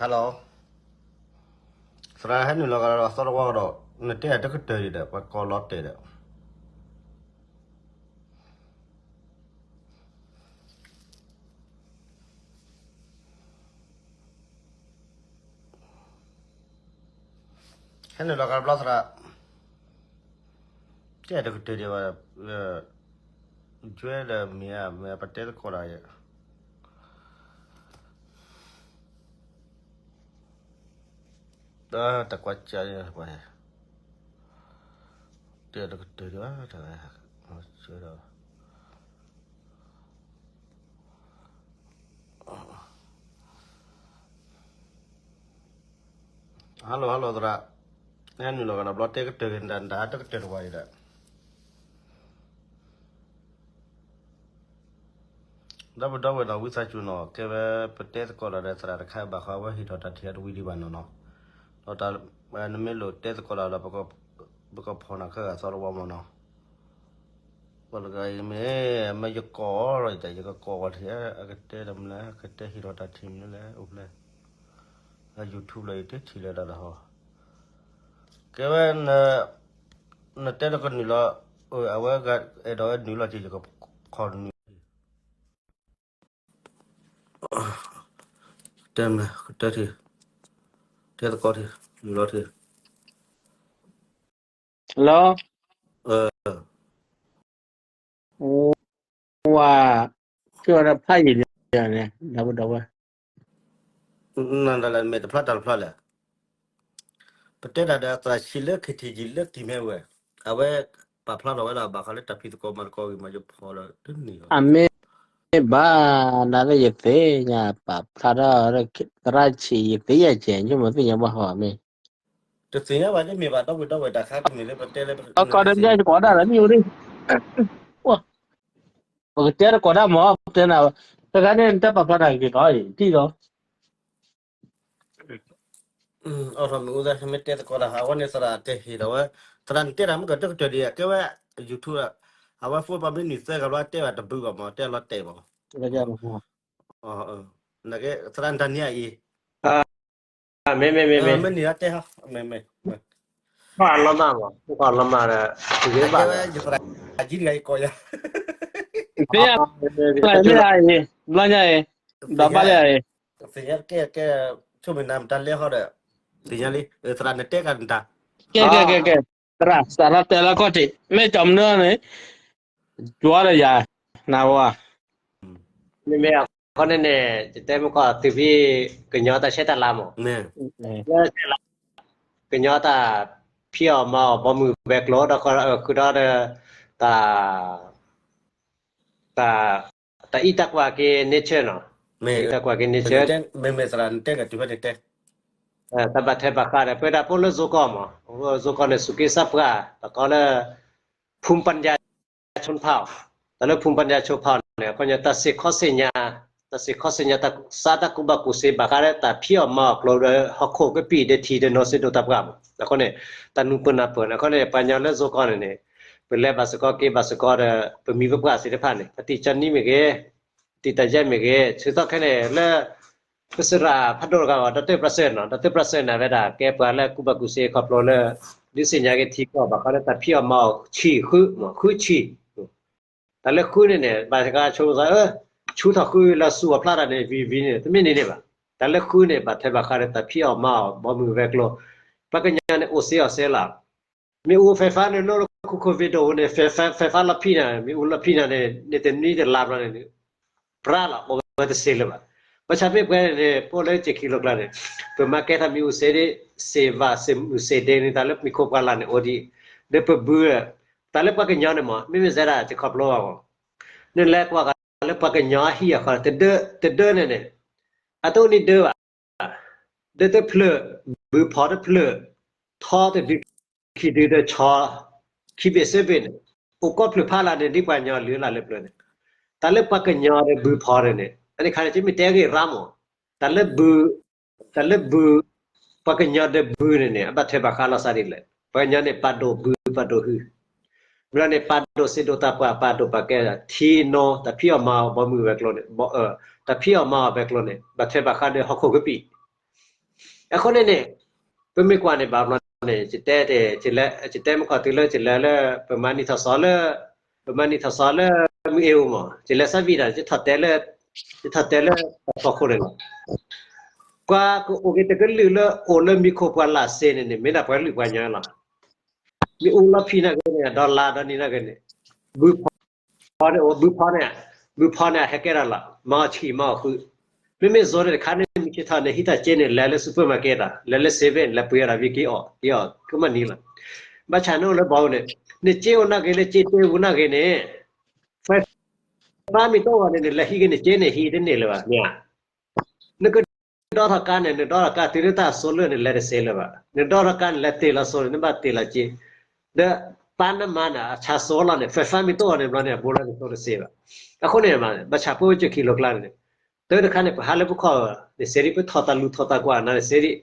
Hello, သရၣ်ဟဲနုာ်လီၤကဒီးသီတဝီကဒီး, နတဲတကတၢၢ်ဒံးဒီး ပှၤကိးလီၤတဲာ်ဒီး ဟဲနုာ်လီၤကဒီးဘျီသရၣ်, တဲတကတၢၢ်ဒံးဘၣ်, ယွဲဒီးမ့ၢ်ဧါ, မ့ၢ်ပတဲသကိးဒီးယဲ တၢ်ကွၢ်ကၢ, တဲတကတၢၢ်ဒံးဘၣ်, တၢ်ဝဲ, ဒီး hello hello သရၣ်, နဟဲနုာ်လီၤကဒီးဘျီ တဲကတၢၢ်က့ၤနတၢ်တကတၢၢ်တဝီအံၤဒီး ဒီပုၢ်ဒီဝဲၢ်နီၤ ဝံသးစူၤနီၤ ကဲဝဲပတဲသကိးဒီးသရၣ်တခါ ဘၣ်ဃးဝဲဟ့ၣ်ထီၣ်တၢ်ထံၣ်အတဝံၤဒံးဘၣ်နီၤနီၤ, ဒီးတၢ် နမ့ၢ်လိၣ်တဲသကိးဒီး ပကဖီၣ်နၤခဲဂၤသီတဝီမ့ၢ်နီၤ, ပှၤတဂၤအံၤမ့ၢ် မ့ၢ်ယကိးဒီး ယကကိးဝဲထံၣ် အကတဲတမလဲၣ် ကတဲဟ့ၣ်ထီၣ်တၢ်ထံၣ်မနုၤလဲၣ် အိၣ်ဖျဲၣ် အ YouTube လၢယတထံၣ်လၢၤတၢ်လၢဟီ ကဲဝဲ နတဲတကနုာ်လီၤ, အဝဲအဲၣ်ဒိးဝဲနုာ်လီၤက့ၤ ယကခီနုာ်, တဲမလဲၣ် ကတဲထံၣ်, တဲသကိးထံၣ် နုာ်လီၤထံၣ်, hello, ဝါ, ကၠီဒီးဖးယံာ်လံန့ၣ် ဒီပုၢ်ဒီဝဲၢ် နတၢ်လဲၣ် မ့ၢ်တဖျါတၢ်တဖျါလဲၣ်, ပတဲတၢ်ဒီးသရၣ်ဆံးလၢ ခ့ထံကံ လၢကံၢ်မဲဝဲ, အဝဲပာ်ဖျါထီၣ်ဝဲဒၣ် ဘၣ်ဃးလၢတၢ်ဖံးသကိးမၤသကိးဂ့ၢ်မး ယဖီၣ်လၢတန့ၢ်ဘၣ်, အမ့ၢ်ဘၣ် ဒ်သိးယသ့ၣ်ညါ ပာ်ဖျါထီၣ် သရၣ်ဆံး ယသ့ၣ်ညါကဲ ယမ့ၢ်သ့ၣ်ညါဘၣ်ဟီမ့ၢ် တသ့ၣ်ညါဘၣ် တမ့ၢ်ဘၣ် ဒီပုၢ်ဒီဝဲၢ်တၢ်ခါ တမ့ၢ်လၢပတဲလၢ အကီၢ်ဒီး ပယါယကိးဒၣ်လၢမ့ၢ်အိၣ်ဒံး, ပကတဲတကိးတၢ်မ့ၢ် ပတဲနၤ, တခါန့ၣ် နတၢ်ပာ်ဖျါတၢ်ဂ့ၤဒီး ထံၣ်ဒီး အိၣ်ထီၣ်မ့ၢ်အိၣ်သး မ့ၢ်တဲသကိးတၢ် အဝဲန့ၣ်သရၣ်တဲဟ့ၣ်ဒီးဝဲ, သရၣ်နတဲတၢ်မ့ၢ်ကတၢၢ်ကတၢၢ်ဒံး ကဲဝဲ YouTube အဝဲ phone ပှၤမ့ၢ်နုာ်သၢဂၤဘျီ တဲဘၣ်တဘျုးဘၣ်မ့ၢ် တဲလီၤတဲာ်ဘၣ်, သရၣ်နတၢ်နံၤအံၤ မ့ၢ်မ့ၢ်မ့ၢ်မ့ၢ် မ့ၢ်နံၤအတဲဟီ မ့ၢ်မ့ၢ် ကွၢ်လီၤမၢ်မး ကွၢ်လီၤမၢ်ဒီး ဂ့ၤဘၣ် ယသရၣ်ကံတဂၤယကိးယၤ သ့ၣ်ညါ ဘျီညါအံၤ ဒီးဘၣ်လၢအံၤ သ့ၣ်ညါကဲကဲ ဆိမိၣ်နၤမတၤလဲၣ်ဟီဒီး သ့ၣ်ညါလံ သရၣ်နတဲကနတၢ် ကဲကဲကဲကဲ သရၣ် သရၣ်တဲလၢကီၢ်တံၢ် မ့ၢ်ကၠီမနုၤန့ၣ် ယွၤဒီးယၤ နဝၤ မ့မ့ၢ်အဃိန့ၣ်န့ၣ် ယတဲမ့ၢ်ကီး သုးဖံကညီတၢ်ဆဲးတၢ်လၤမး လၢကညီတၢ်ဖံးအီၣ်မၤအီၣ် ဘီမုၢ်ဝဲၤကျိၤ ဒီးဃုာ်ဒီး တၢ် တၢ်အံးတၢ်ကွၢ်က့ၤ nature နီၤ တၢ်အံးတၢ်ကွၢ်က့ၤ nature မ့မ့ၢ်သရၣ်တဲ တၢ်ဘၣ်ထွဲဘၣ်ဃးဒီး ပဝဲဒၣ်ဖိလၢ zone ကီၢ်မး zone ကီၢ်န့ၣ် စူးက့စးပှၢ် တၢ်ကီလၢ ဖူပညါ ချိဖါ တၢ်လၢဖူပညါချိဖါန့ၣ် အခီပညီ တၢ်စ့ၢ်ခီစ့ၢ်ညါ တၢ်စ့ၢ်ခီစ့ၢ်ညါ တၢ်စးတၢ်ကူၣ်ဘၣ်ကူၣ်သ့ဘၣ်ဃးလၢ တၢ်ဖံးအီၣ်မၤအီၣ်ကျိၤဒီး ဟီၣ်ခိၣ်ကပံာ်ဒီးထံဒီးနီၢ်စ့ဒိၣ်တၢ်ပှၢ်မး အဃိန့ၣ် တၢ်နူၤပၢၢ်နၢ်ပၢၢ်န့ၣ် အဃိန့ၣ် ပှၤကညီလၢ zone ကီၢ်န့ၣ်န့ၣ် ပလဲၤဘၣ်စ့ၢ်ကီးက့ၤဘၣ်စ့ၢ်ကီးဒီး ပမံၤပပှၢ်သ့ၣ်တဖၣ်န့ၣ် ပတံၢ်ကၠီနံမ့ၢ်ဂ့ၤ တံၢ်တၢ်ယဲၢ်မ့ၢ်ဂ့ၤ ဆၢကတီၢ်ခဲအံၤန့ၣ် လၢ ပစရၣ်ဖးဒိၣ်တဂၤအီၤ ဒီးတၢ်ပြၢၢ်စၢၤနီၤ ဒီးတၢ်ပြၢၢ်စၢၤန့ၣ် အဝဲဒၣ်ကဲပှၤလၢကူၣ်ဘၣ်ကူၣ်သ့ခီဖျိလၢ ဒုးသ့ၣ်ညါက့ၤထံကီၢ်ဘၣ်ဃးလၢတၢ်ဖံးအီၣ်မၤအီၣ်ဆံၣ်ဃု မ့ၢ်ဃုဆံၣ် တၢ်လၢဃုန့ၣ်န့ၣ် ဘၣ်တဂၤဆိသး ဆူထီၣ်ဃုလၢဆူအဖျါတၢ်န့ၣ် ဝံၤဝံၤန့ၣ် တမ့ၢ်န့ၣ်န့ၣ်ဘၣ် တၢ်လၢဃုန့ၣ် ဘၣ်ထွဲဘၣ်ဃးဒီးတၢ်ဖံးအီၣ်မၤအီၣ် ဘီမုၢ်ဝဲၤကျိၤ ပှၤကညီန့ၣ် အိၣ်စ့အီၣ်စ့လီၤ မ့ၣ်အူ ไฟฟ้า န့ၣ် လၢလၢခိခိၣ် ဝ့ၢ်ဒိၣ်န့ၣ် ไฟฟ้า ไฟฟ้า လီၤဖံးနၤ မ့ၣ်အူလီၤဖံးနၤန့ၣ် န့ၣ်တနွံတလါဘျီန့ၣ် ပြၢလီၤ အိၣ်ဝဲတစ့လၢၤဘၣ်. ဘၣ်ဆၣ်မ့ၢ်ပှၤန့ၣ်န့ၣ် ပအိၣ်လၢစဲးခံလိာ်ကျါန့ၣ် ပမၤကဲထီၣ်မ့ၣ်အူစ့ဒ့ စ့ဝါ စ့မုၢ်စ့ဒ့န့ၣ် တၢ်လၢမံၤခိၣ်ပှၢ်လၢ်န့ၣ် အိၣ်ဒံး ဒီးပဘု တၢ်လၢပှၤကညီန့ၣ်မး မ့မ့ၢ်စဲဒၣ် ယခီဖျိဘၣ်မး နလဲၤကွၢ်ဃီၤလၢပှၤကညီအဟံၣ်အဃီ တဒၢ တဒၢန့ၣ်န့ၣ် အတအိၣ်န့ၢ်ဒၢဘၣ် ဒၢတဖျၢၣ် ဘုဖီတဖျၢၣ် ထီတဒု ခံဒုဒီးဆီ ခံဘ့ၣ်သၢဘ့ၣ်န့ၣ် အိၣ်ကိးဖျၢၣ်ဖးလၢ်န့ၣ် ဒ်ပှၤကညီလုၢ်လၢ်လၢပျၢၤန့ၣ် တၢ်လၢပှၤကညီဒီးဘုဖီန့ၣ်န့ၣ် အန့ၣ်ခါန့ၣ် ကမ့ၢ်တဲဂ့ၢ်ရါမး တၢ်လၢဘု တၢ်လၢဘု ပှၤကညီဒီးဘုန့ၣ်န့ၣ် အဘၣ်ထွဲဘၣ်ဃးလိာ်သးဒ်လဲၣ်. ပှၤကညီန့ၣ် ပာ်ဒိၣ်ဘု ပာ်ဒိၣ်ဟု မ့ၢ်လီၤန့ၣ် ပာ်ဒိၣ်စ့ဒိၣ်တၢ်ပှၢ် ပာ်ဒိၣ်ပာ်ကဲထံနီၤ တၢ်ဖံးအီၣ်မၤအီၣ်ဘီမုၢ်ဝဲၤကျိၤန့ၣ် တၢ်ဖံးအီၣ်မၤအီၣ်ဝဲၤကျိၤန့ၣ် ဘၣ်ထွဲဘၣ်ဃးဒီးဟီၣ်ခိၣ်ကပံာ် အဃိန့ၣ်န့ၣ် ပမ့ၢ်ကွၢ်န့ၣ် ဘၣ်ဘျီန့ၣ် ယတဲ ယတဲမ့ၢ်ကွၢ်တုၤလၢ ယလဲၤလၢ ပမၤနံၣ်ထီၣ်စီၤလၢ ပမၤနံၣ်ထီၣ်စီၤလၢ မုၢ်အ့ၣ်အိၣ်မး ယလဲၤစးဝံၣ်ဒၣ် ယထီၣ်တဲလၢ ယထီၣ်တဲလၢ တၢ်ဖီခိၣ်န့ၣ်လီၤ. ကွၢ်ကအိၣ်က့ၤတကလုာ်လၢအိၣ်လၢမံခိၣ်ပှၢ်လၢ်စ့န့ၣ်န့ၣ် မ့ၢ်ဒၣ်ပှၤကလုာ်ပှၤကညီလီၤ. မ့ၢ်အိၣ်လီၢ်ဖံးနာ်က့န့ၣ် ဒီလါဒီနံၤနာ်က့န့ၣ် ဘုဖီန့ၣ်အိၣ် ဘုဖီန့ၣ် ဘုဖီန့ၣ် အဟဲကဲထီၣ်လီၤ မၤအီၣ်ဆံးမၤအီၣ်ဃုာ် မ့မ့ၢ်ယိၤန့ၣ်တခါန့ၣ် မ့ၢ်ဆ့ထီၣ်န့ၣ် ဟံးတၢ်စ့န့ၣ် လဲၤလၢ supermarket ဒီး လဲၤလၢ seven လဲၤပှ့ၤအီၣ်ဒီး ဝံၤက့ၤအီၣ် က့ၤအီၣ် ကမၤနံၤလီၤ. ဘၣ်ဆၣ်န့ၣ်အိၣ်လၢဘီဧိၤန့ၣ် နစ့အိၣ်နာ်က့လၢစ့တဲပူၤနာ်က့န့ၣ် ဖဲဖါမ့ၢ်တအိၣ်ဘၣ်န့ၣ် နလဲၤဟံးက့ၤနစ့န့ၣ် ဟံးတန့ၢ်လၢၤဘၣ် မ့ၢ်ဧါ. နက ဒီထီၣ်ကါန့ၣ် နဒီထီၣ်ကါတုၤလၢတၢ်စိလၢန့ၣ် လဲၤတစ့လၢၤဘၣ်. နဒီထီၣ်ကါန့ၣ် လဲၤတ့ၢ်လီၤစိန့ၣ် နဘၣ်တ့ၢ်လီၤစ့, ဒီးပၢ်နမါန့ၣ် အဆါစိလီၤန့ၣ် ဖဲဖါမ့ၢ်တအိၣ်န့ၣ်ဘျီန့ၣ် အဘိလၢနစိတစ့ဘၣ်. အဃိန့ၣ် ဘၣ်ဆၣ်ပဝဲကၠၢခံလိၤကျါန့ၣ် တၢ်တခါန့ၣ် ပဟးလၢပခီၣ်န့ၣ်စ့ဒံး ပထီၣ်တၢ်လူၤထီၣ်တၢ်ကွၢ်နၤန့ၣ်စ့ဒံး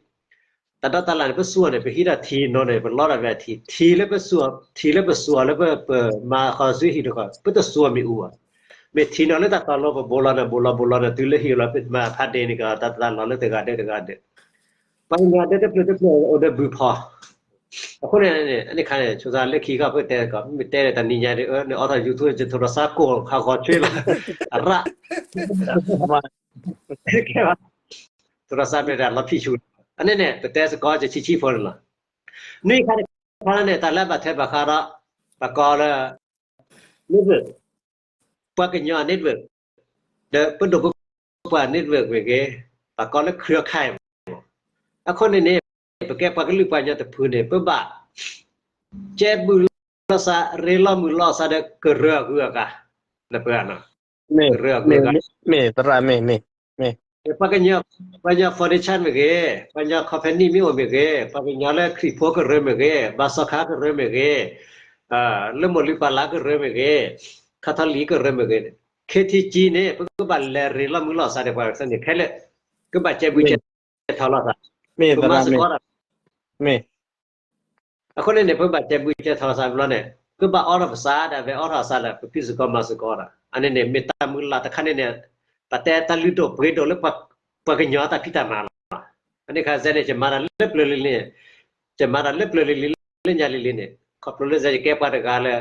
တၢ်ဒီတၢ်လၢ်န့ၣ် ပစူၤအီၤန့ၣ် ပဟံးဒၣ်ထံနီၤန့ၣ် ပလီတၢ်ဝဲအထံ, ထံလၢပစူၤ, ထံလၢပစူၤအီၤလၢပမၤဃီၤဆူဟံၣ်တခီ ပတစူၤအီၤမ့ၣ်အူဘၣ်. မ့ၢ်ထံနီၤလၢတၢ်တီၤလီၤ ပဘိလီၤန့ၣ် ဘိလီၤဘိလီၤန့ၣ် တုၤလၢဟံၣ်လီၤ ပမၤဖးဒ့န့ၣ်ကီး တၢ်တၢ်လီၤလၢတဂၤဒဲးတဂၤဒဲး ပှၤကညီဒဲတဖျၢၣ်တဖျၢၣ်အိၣ်ဒီးဘုဖီ, အဃိန့ၣ်န့ၣ် အန့ၣ်ခါန့ၣ် ဆိသးလၢခံခီ ပတဲကီး မ့ၢ်တဲတနံၤညါဒ် နအိးထီၣ် YouTube န့ၣ် ထိရစါကိၢ်ခးဃီၤဆွ့လီၤ အရၣ် ကဲဘၣ် ထိရစါမ့ၢ်တၢ်လီၤဖံးဆူၣ်လီၤ အန့ၣ်န့ၣ် ပတဲစ့ၢ်ကီးကဆံးဆံးဖိန့ၣ်လီၤ. နွံခါတခါန့ၣ် တၢ်လၢဘၣ်ထွဲဘၣ်ဃးဒီး ဘၣ်ကီလၢ network ပှၤကညီ network ဒီးပဒိၣ်ပပှၢ် network မ့ၢ်ဂ့ၤ, ဘၣ်ကီလၢ เครือข่าย မး. အဃိန့ၣ်န့ၣ် ပကဲပှၤကလုာ်ပှၤကညီတဖုန့ၣ် ပဘၣ် ကဲဘျုးလီၤစး ရ့လီၤမုာ်လီၤစးဒီးကရၢအဂုၤအဂၤ, နပၢၢ်နီၤ, ကရၢအဂုၤအဂၤ မ့ၢ်သရၣ်မ့ၢ်, မ့ၢ် ပှၤကညီ ပှၤကညီ foundation မ့ၢ်ဂ့ၤ, ပှၤကညီ company မ့ၢ်အိၣ်မ့ၢ်ဂ့ၤ, ပှၤကညီလၢခရံာ်ဖိကရၢမ့ၢ်ဂ့ၤ, ဘါစီခါကရၢမ့ၢ်ဂ့ၤ, လၢမိၢ်လုၢ်ပၢ်လၢ်ကရၢမ့ၢ်ဂ့ၤ, ခါထီလံကရၢမ့ၢ်ဂ့ၤ, ခဲထံကၠံန့ၣ် ပကဘၣ်လဲၤရ့လီၤမုာ်လီၤစးဒီးပှၤကညီန့ၣ်ခဲလၢာ်, ကဘၣ်ကဲဘျုးကဲထီလီၤစး, မ့ၢ်သရၣ်မ့ၢ် မ့ၢ် အဃိန့ၣ်န့ၣ် ပဘၣ်ကဲဘျုးကဲထီလီၤစးဘျီန့ၣ် ကဘၣ်အိးထီၣ်ပသးဒၣ်ဝဲ အိးထီၣ်အသးဒီး ပဖံးစ့ၢ်ကီးမၤစ့ၢ်ကီးဒီး အန့ၣ်န့ၣ် မ့ၢ်တၢ်မုၢ်လၢ်တခါန့ၣ်န့ၣ် ပတဲတၢ်လုၢ်ဒိၣ်ပှ့ၤဒိၣ်လၢ ပှၤကညီတၢ်ဖံးတၢ်မၤလီၤ. အန့ၣ်ခါစဲန့ၣ် ယမၤတၢ်လၢပျၢၤလံၤလံၤ, ယမၤတၢ်လၢပျၢၤလံၤလံၤလၢညါလံၤလံၤန့ၣ် ခီဖျိလၢယကဲပှၤတဂၤလၢ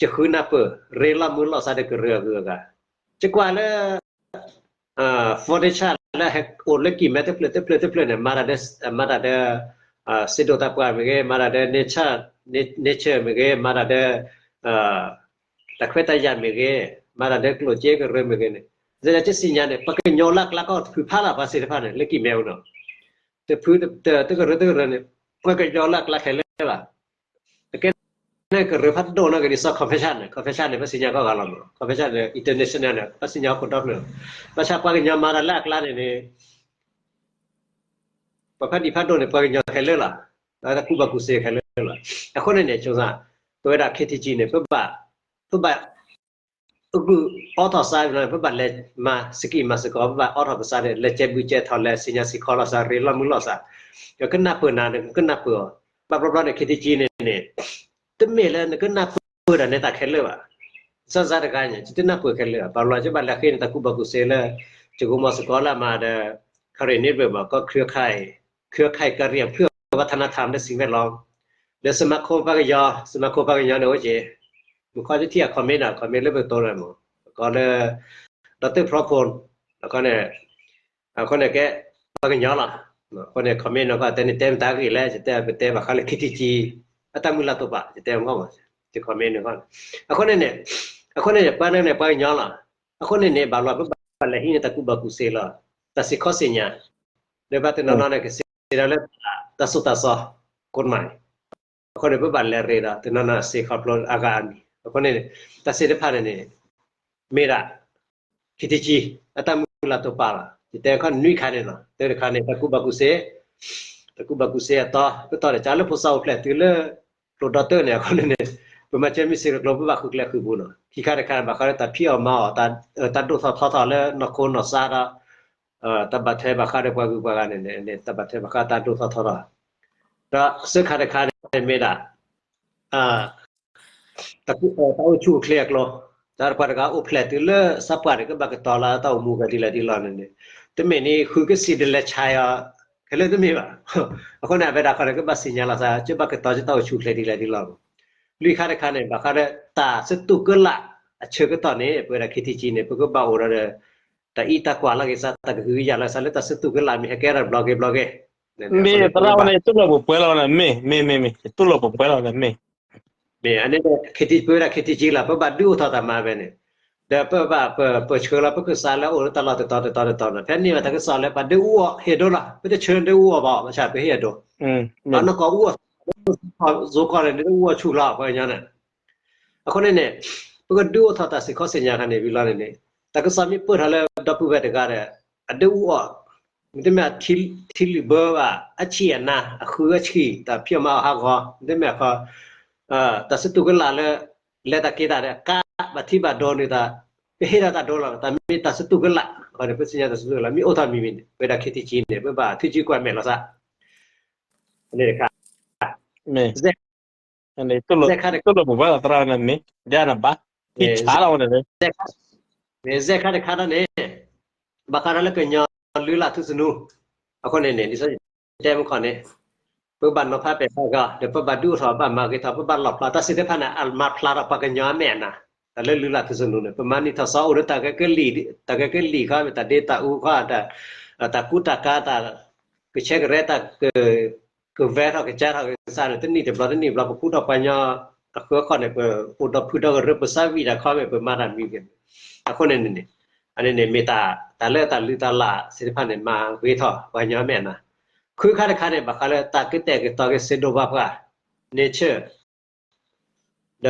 ယဃုနၢ်ပၢၢ် ရ့လီၤမုာ်လီၤစးဒီးကရၢအဂုၤအဂၤ, ယကွၢ်လၢ foundation လၢဟဲအိၣ်လၢကံၢ်မဲတဖျၢၣ်တဖျၢၣ်တဖျၢၣ်န့ၣ် မၤတၢ်ဒီး မၤတၢ်ဒီး စံးဒိၣ်သးပှၢ်မ့ၢ်ဂ့ၤ, မၤတၢ်ဒီး nature, nature မ့ၢ်ဂ့ၤ, မၤတၢ်ဒီး တၢ်ခွဲးတၢ်ယာ်မ့ၢ်ဂ့ၤ, မၤတၢ်ဒီးကျိၣ်စ့ကရၢမ့ၢ်ဂ့ၤန့ၣ်, ယဲဒၣ်ယစံးညါန့ၣ် ပှၤကညီလၢအကျါကီၢ်တဖုဖးလၢ် ပှၤသ့ၣ်တဖၣ်န့ၣ် လၢကံၢ်မဲအိၣ်နီၤ, တဖုတကရၢတကရၢန့ၣ် ပှၤကညီလၢအကျါခဲလၢာ်လီၤ. အကဲန့ၣ်ကရၢဖးဒိၣ်နီၢ်ကီၢ်ဒ်သိး confession န့ၣ်, confession န့ၣ် ပစံးညါကီၢ်ဂၤလီၤမး, confession န့ၣ် international န့ၣ် ပစံးညါဟီၣ်ခိၣ်ဒီဖျၢၣ်, ဘၣ်ဆၣ်ပှၤကညီမၤတၢ်လၢအကျါန့ၣ်န့ၣ် ပှၤဖးဒံးဖးဒိၣ်န့ၣ် ပှၤကညီခဲလၢာ်လီၤ, ဒီးတၢ်ကူၣ်ဘၣ်ကူၣ်သ့ခဲလၢာ်လီၤ. အဃိန့ၣ်န့ၣ် ဆိသး ပဝဲဒၣ် ခဲထံကၠံန့ၣ် ပဘၣ် ပဘၣ် အဂုၢ်အိးထီၣ်သးန့ၣ် ပဘၣ်လဲၤမၤစကံၢ်မၤစကီး, ပဘၣ်အိးထီၣ်ပသးဒီး လဲၤကဲဘျုးကဲထီ လဲၤစံးညါစံးခီလီၤသး ရ့လီၤမုာ်လီၤသး, ယကနၢ်ပၢၢ်နၤန့ၣ် ကနၢ်ပၢၢ်အီၤ, ဘၣ်ဘျီဘျီန့ၣ် ခဲထံကၠံန့ၣ်န့ၣ် တမ့ၢ်လၢနကနၢ်ပၢၢ်ဒၣ်နဲတၢ်ခဲလၢာ်ဘၣ်. စၢ်စၢ်တဂၤန့ၣ် ယတနၢ်ပၢၢ်ခဲလၢာ်ဘၣ်, ဘၣ်ဘျီ ယဘၣ်လဲၤဃ့န့ၢ်တၢ်ကူၣ်ဘၣ်ကူၣ်သ့လၢ ယကမၤစ့ၢ်ကီးလၢအမၤဒီး ခရံာ်န့ၣ်ဘၣ်မး ကီၢ် เครือข่าย เครือข่ายกะเหรี่ยงเพื่อวัฒนธรรมและสิ่งแวดล้อม လၢ สมาคม ပှၤကညီ สมาคม ပှၤကညီန့ၣ်အိၣ်က့ၤ မုၢ်ခီတထံၣ်အ comment ဒီး comment လၢပကတိၤလၢမး ကီးလၢ ဒီးတၢ်ဖျီဖိ အဃိန့ၣ် အဃိန့ၣ်ကဲ ပှၤကညီလီၤ. အဃိန့ၣ် comment န့ၣ်ကီး တဲန့ၣ်တဲမတၤဂ့ၢ်လဲၣ်, ယတဲပတဲဘၣ်ဃးလၢ ခဲထံကၠံ အတၢ်မုၢ်လၢ်တိာ်ပာ် ယတဲမ့ၢ်မး ယ comment န့ၣ်ကီး အဃိန့ၣ်န့ၣ် အဃိန့ၣ်န့ၣ် ပှၤန့ၣ်န့ၣ် ပှၤကညီလီၤ. အဃိန့ၣ်န့ၣ် ဘၣ်လီၤပဘၣ်လဲၤဟံးန့ၢ်တၢ်ကူၣ်ဘၣ်ကူၣ်သ့လီၤ. တၢ်စံးခီစံးညါ လၢဘၣ်တနီၤနီၤန့ၣ် ကစံးဒီးလၢ တၢ်သိၣ်တၢ်သီ ကီမး အဃိန့ၣ် ပဘၣ်လဲၤရ့ဒီး တနီၤနီၤစ့ၢ်ခီဖျိအဂၤအမံၤ အဃိန့ၣ် တၢ်စ့တဖၣ်န့ၣ်န့ၣ် မ့ၢ်ဒၣ် ခဲထံကၠံ အတၢ်မုၢ်လၢ်တိာ်ပာ်လီၤ. ယတဲခီနွံခါန့ၣ်လီၤ. တၢ်တခါန့ၣ် တၢ်ကူၣ်ဘၣ်ကူၣ်သ့ တၢ်ကူၣ်ဘၣ်ကူၣ်သ့အတီ ပတီၢ်န့ၣ် ကလၢဖိသၣ်အိၣ်ဖျဲၣ်တုၤလၢ ကျိဒီတၢၢ်န့ၣ် အဃိန့ၣ်န့ၣ် ပမၤစၢၤမ့ၢ်စ့ၢ်ကီးကျိ ပဘၣ်ဃုကျဲဃုပူၤလီၤ. ခံခါတခါန့ၣ် ဘၣ်ဃးလၢတၢ်ဖံးအီၣ်မၤအီၣ် တၢ်ဒိၣ်ထီၣ်ထီထီၣ်လၢနီၢ်ခိနီၢ်သးဒီး တၢ်ဘၣ်ထွဲဘၣ်ဃးဒီးပှၤဂုၤပှၤဂၤန့ၣ်န့ၣ် တၢ်ဘၣ်ထွဲဘၣ်ဃးတၢ်ဒိၣ်ထီၣ်ထီထီၣ် ဒီးသၢခါတခါန့ၣ်မ့ၢ်ဒၣ် တၢ်အိၣ်ဆူၣ်အိၣ်ချ့အကျိ တၢ်ပှၤတဂၤအိၣ်ဖျဲၣ်တုၤလၢသးပှၢ်န့ၣ် ကဘၣ်ကတီၤလၢတၢ်အိၣ်မူကဒ်လဲၣ်ဒ်လဲၣ်န့ၣ်န့ၣ် တမ့ၢ်န့ၣ် ဃုကစံးဒီးလဲၤဆဲးအီၤ ခဲလၢာ်တမ့ၢ်ဘၣ်. အဃိန့ၣ် အဝဲဒၣ်ခီန့ၣ် ကဘၣ်သ့ၣ်ညါလီၤသး ကဘၣ်ကတီၤကတီၤအိၣ်ဆူၣ်ချ့ဒ်လဲၣ်ဒ်လဲၣ်လီၤ. လွံၢ်ခါတခါန့ၣ် ဘၣ်ဃးလၢတၢ်ဆၢတူၢ်ကလာ်အဆၢကတီၢ်န့ၣ် ပဝဲဒၣ် ခ့ထံကံ န့ၣ် ပကဘၣ်အိၣ်ဒီး တၢ်အံးတၢ်ကွၢ်လီၤက့ၤသး တၢ်ကဟုကယာ်လီၤသးလၢတၢ်ဆၢတူၢ်ကလာ်မ့ၢ်ဟဲကဲထီၣ်ဘျီက့ၤဘျီက့ၤ မ့ၢ်သရၣ်ဝဲန့ၣ် ယတူၢ်လိာ်ပှဲၤပှဲၤလီၤန့ၣ် မ့ၢ် မ့ၢ် မ့ၢ် မ့ၢ် ယတူၢ်လိာ်ပှဲၤပှဲၤလီၤန့ၣ်မ့ၢ် မ့ၢ် အန့ၣ် ခ့ထံ ပဝဲဒၣ် ခ့ထံကံ လီၤ ပဘၣ်ဒုးအိၣ်ထီၣ်တၢ်မၤဖဲန့ၣ် ဒီးပဘၣ်ပၢၢ်ဆှၢလီၤ ပကစးလၢအိၣ်လၢတၢ်လီၢ်တတီၤတတီၤတတီၤန့ၣ် ဖဲန့ၣ်ဘၣ်တၢ်ကစီၣ်လၢပှၤဒုးအူအီၣ်ဟ့ၣ်ဒိလီၤ ပတဆၢဒုးအူအီၣ်ဘၣ် ဘၣ်ဆၣ်ပဟ့ၣ်အဒိ ပှၤနကီၢ်အူအီၣ် ယိၤကီၢ်န့ၣ် ဒုးအူအီၣ်ဆူၣ်လီၤ ပှၤကညီန့ၣ် အဃိန့ၣ်န့ၣ် ပကဒုးအိၣ်ထီၣ်တၢ်စ့ၢ်ကီးစ့ၢ်ကီးခါန့ၣ်ဝံၤလီၤန့ၣ်န့ၣ် တၢ်ကစီၣ်မ့ၢ်ပၢၢ်ထီၣ်လၢဒီပုၢ်ဝဲၢ်တဂၤဒီး အဒုးအူအီၣ် မ့တမ့ၢ်ထံလုၣ်ဘၢဘၣ် အဆံၣ်အနါ အဃုအဆံၣ် တၢ်ဖံးအီၣ်မၤအီၣ်ဟးဂီၤ မ့တမ့ၢ်အခီ တၢ်ဆၢတူၢ်ကလာ်လၢ လဲၤတၢ်က့ၤတၢ်ဒီး ကါဘၣ်ထံဘၣ်ဒိးန့ၢ်တၢ် ပဟ့ၣ်ဒီးတၢ်ဒိလီၤ တၢ်မ့ၢ်တၢ်ဆၢတူၢ်ကလာ် အဃိန့ၣ် ပသ့ၣ်ညါတၢ်ဆၢတူၢ်ကလာ် မ့ၢ်အိၣ်ထီၣ်မံၤမံၤန့ၣ် ပဝဲဒၣ် ခ့ထံကံ န့ၣ် ပဘၣ်ထုကံကွၢ်မဲာ်လီၤသး န့ၣ်တခါ မ့ၢ် တခါ တလိၣ်ပဝဲသရၣ်န့ၣ်မ့ၢ် ဒ်နဘၣ် ထံဆါလီၤဝဲန့ၣ် မ့ၢ်စဲးခါတခါဒီးန့ၣ် ဘၣ်ဃးဒီးလၢကညီလုၢ်လၢ်ထူသနူ အဃိန့ၣ်န့ၣ် ဒ်သိးယတဲမုၢ်ခီၣ်န့ၣ် ပဘၣ်နီၤဖးပဲာ်ဖးကီး ဒီးပဘၣ်ဒုးအိၣ်ထီၣ်ဘၣ်မၤဂ့ၤထီၣ် ပဘၣ်လီၣ်ဖျါတၢ်စံးသ့ၣ်တဖၣ်န့ၣ် အမၤဖျါထီၣ်ပှၤကညီအမဲာ်အနါ တၢ်လၢလုၢ်လၢ်ထူသနူန့ၣ် ပမၤနံၣ်ထီၣ်သီအိၣ်လၢတၢ်ဂဲၤကလံၣ် တၢ်ဂဲၤကလံၣ်ခီ မ့ၢ်တၢ်ဒ့တၢ်အူခီ တၢ်ကူတၢ်ကၤ တၢ်ကဆဲကရဲ တၢ်က ကဝဲထီၣ်ကစၢ်ထီၣ်ကစၢ်န့ၣ် တနံၣ်တဘျီတနံၣ်တဘျီ ပဃုထီၣ်ပှၤကညီအဃၢၤဃီန့ၣ် ပအိၣ်ဒီးဖုဒီးကရၢ ပစးဝံၣ်တၢ်ခီမ့ၢ် ပမၤတၢ်မံၤက့ၤန့ၣ် အဃိန့ၣ်န့ၣ် အန့ၣ်န့ၣ်မ့ၢ်တၢ် တၢ်လၢတၢ်လုၢ်တၢ်လၢ်သ့ၣ်တဖၣ်န့ၣ် မၤဂ့ၤထီၣ်ပှၤကညီမဲာ်နါ ခုခါတခါန့ၣ် ဘၣ်ဃးလၢတၢ်ကတဲာ်ကတီၤက့ၤစ့ဒိးဘၣ်ပှၤ nature ဒီ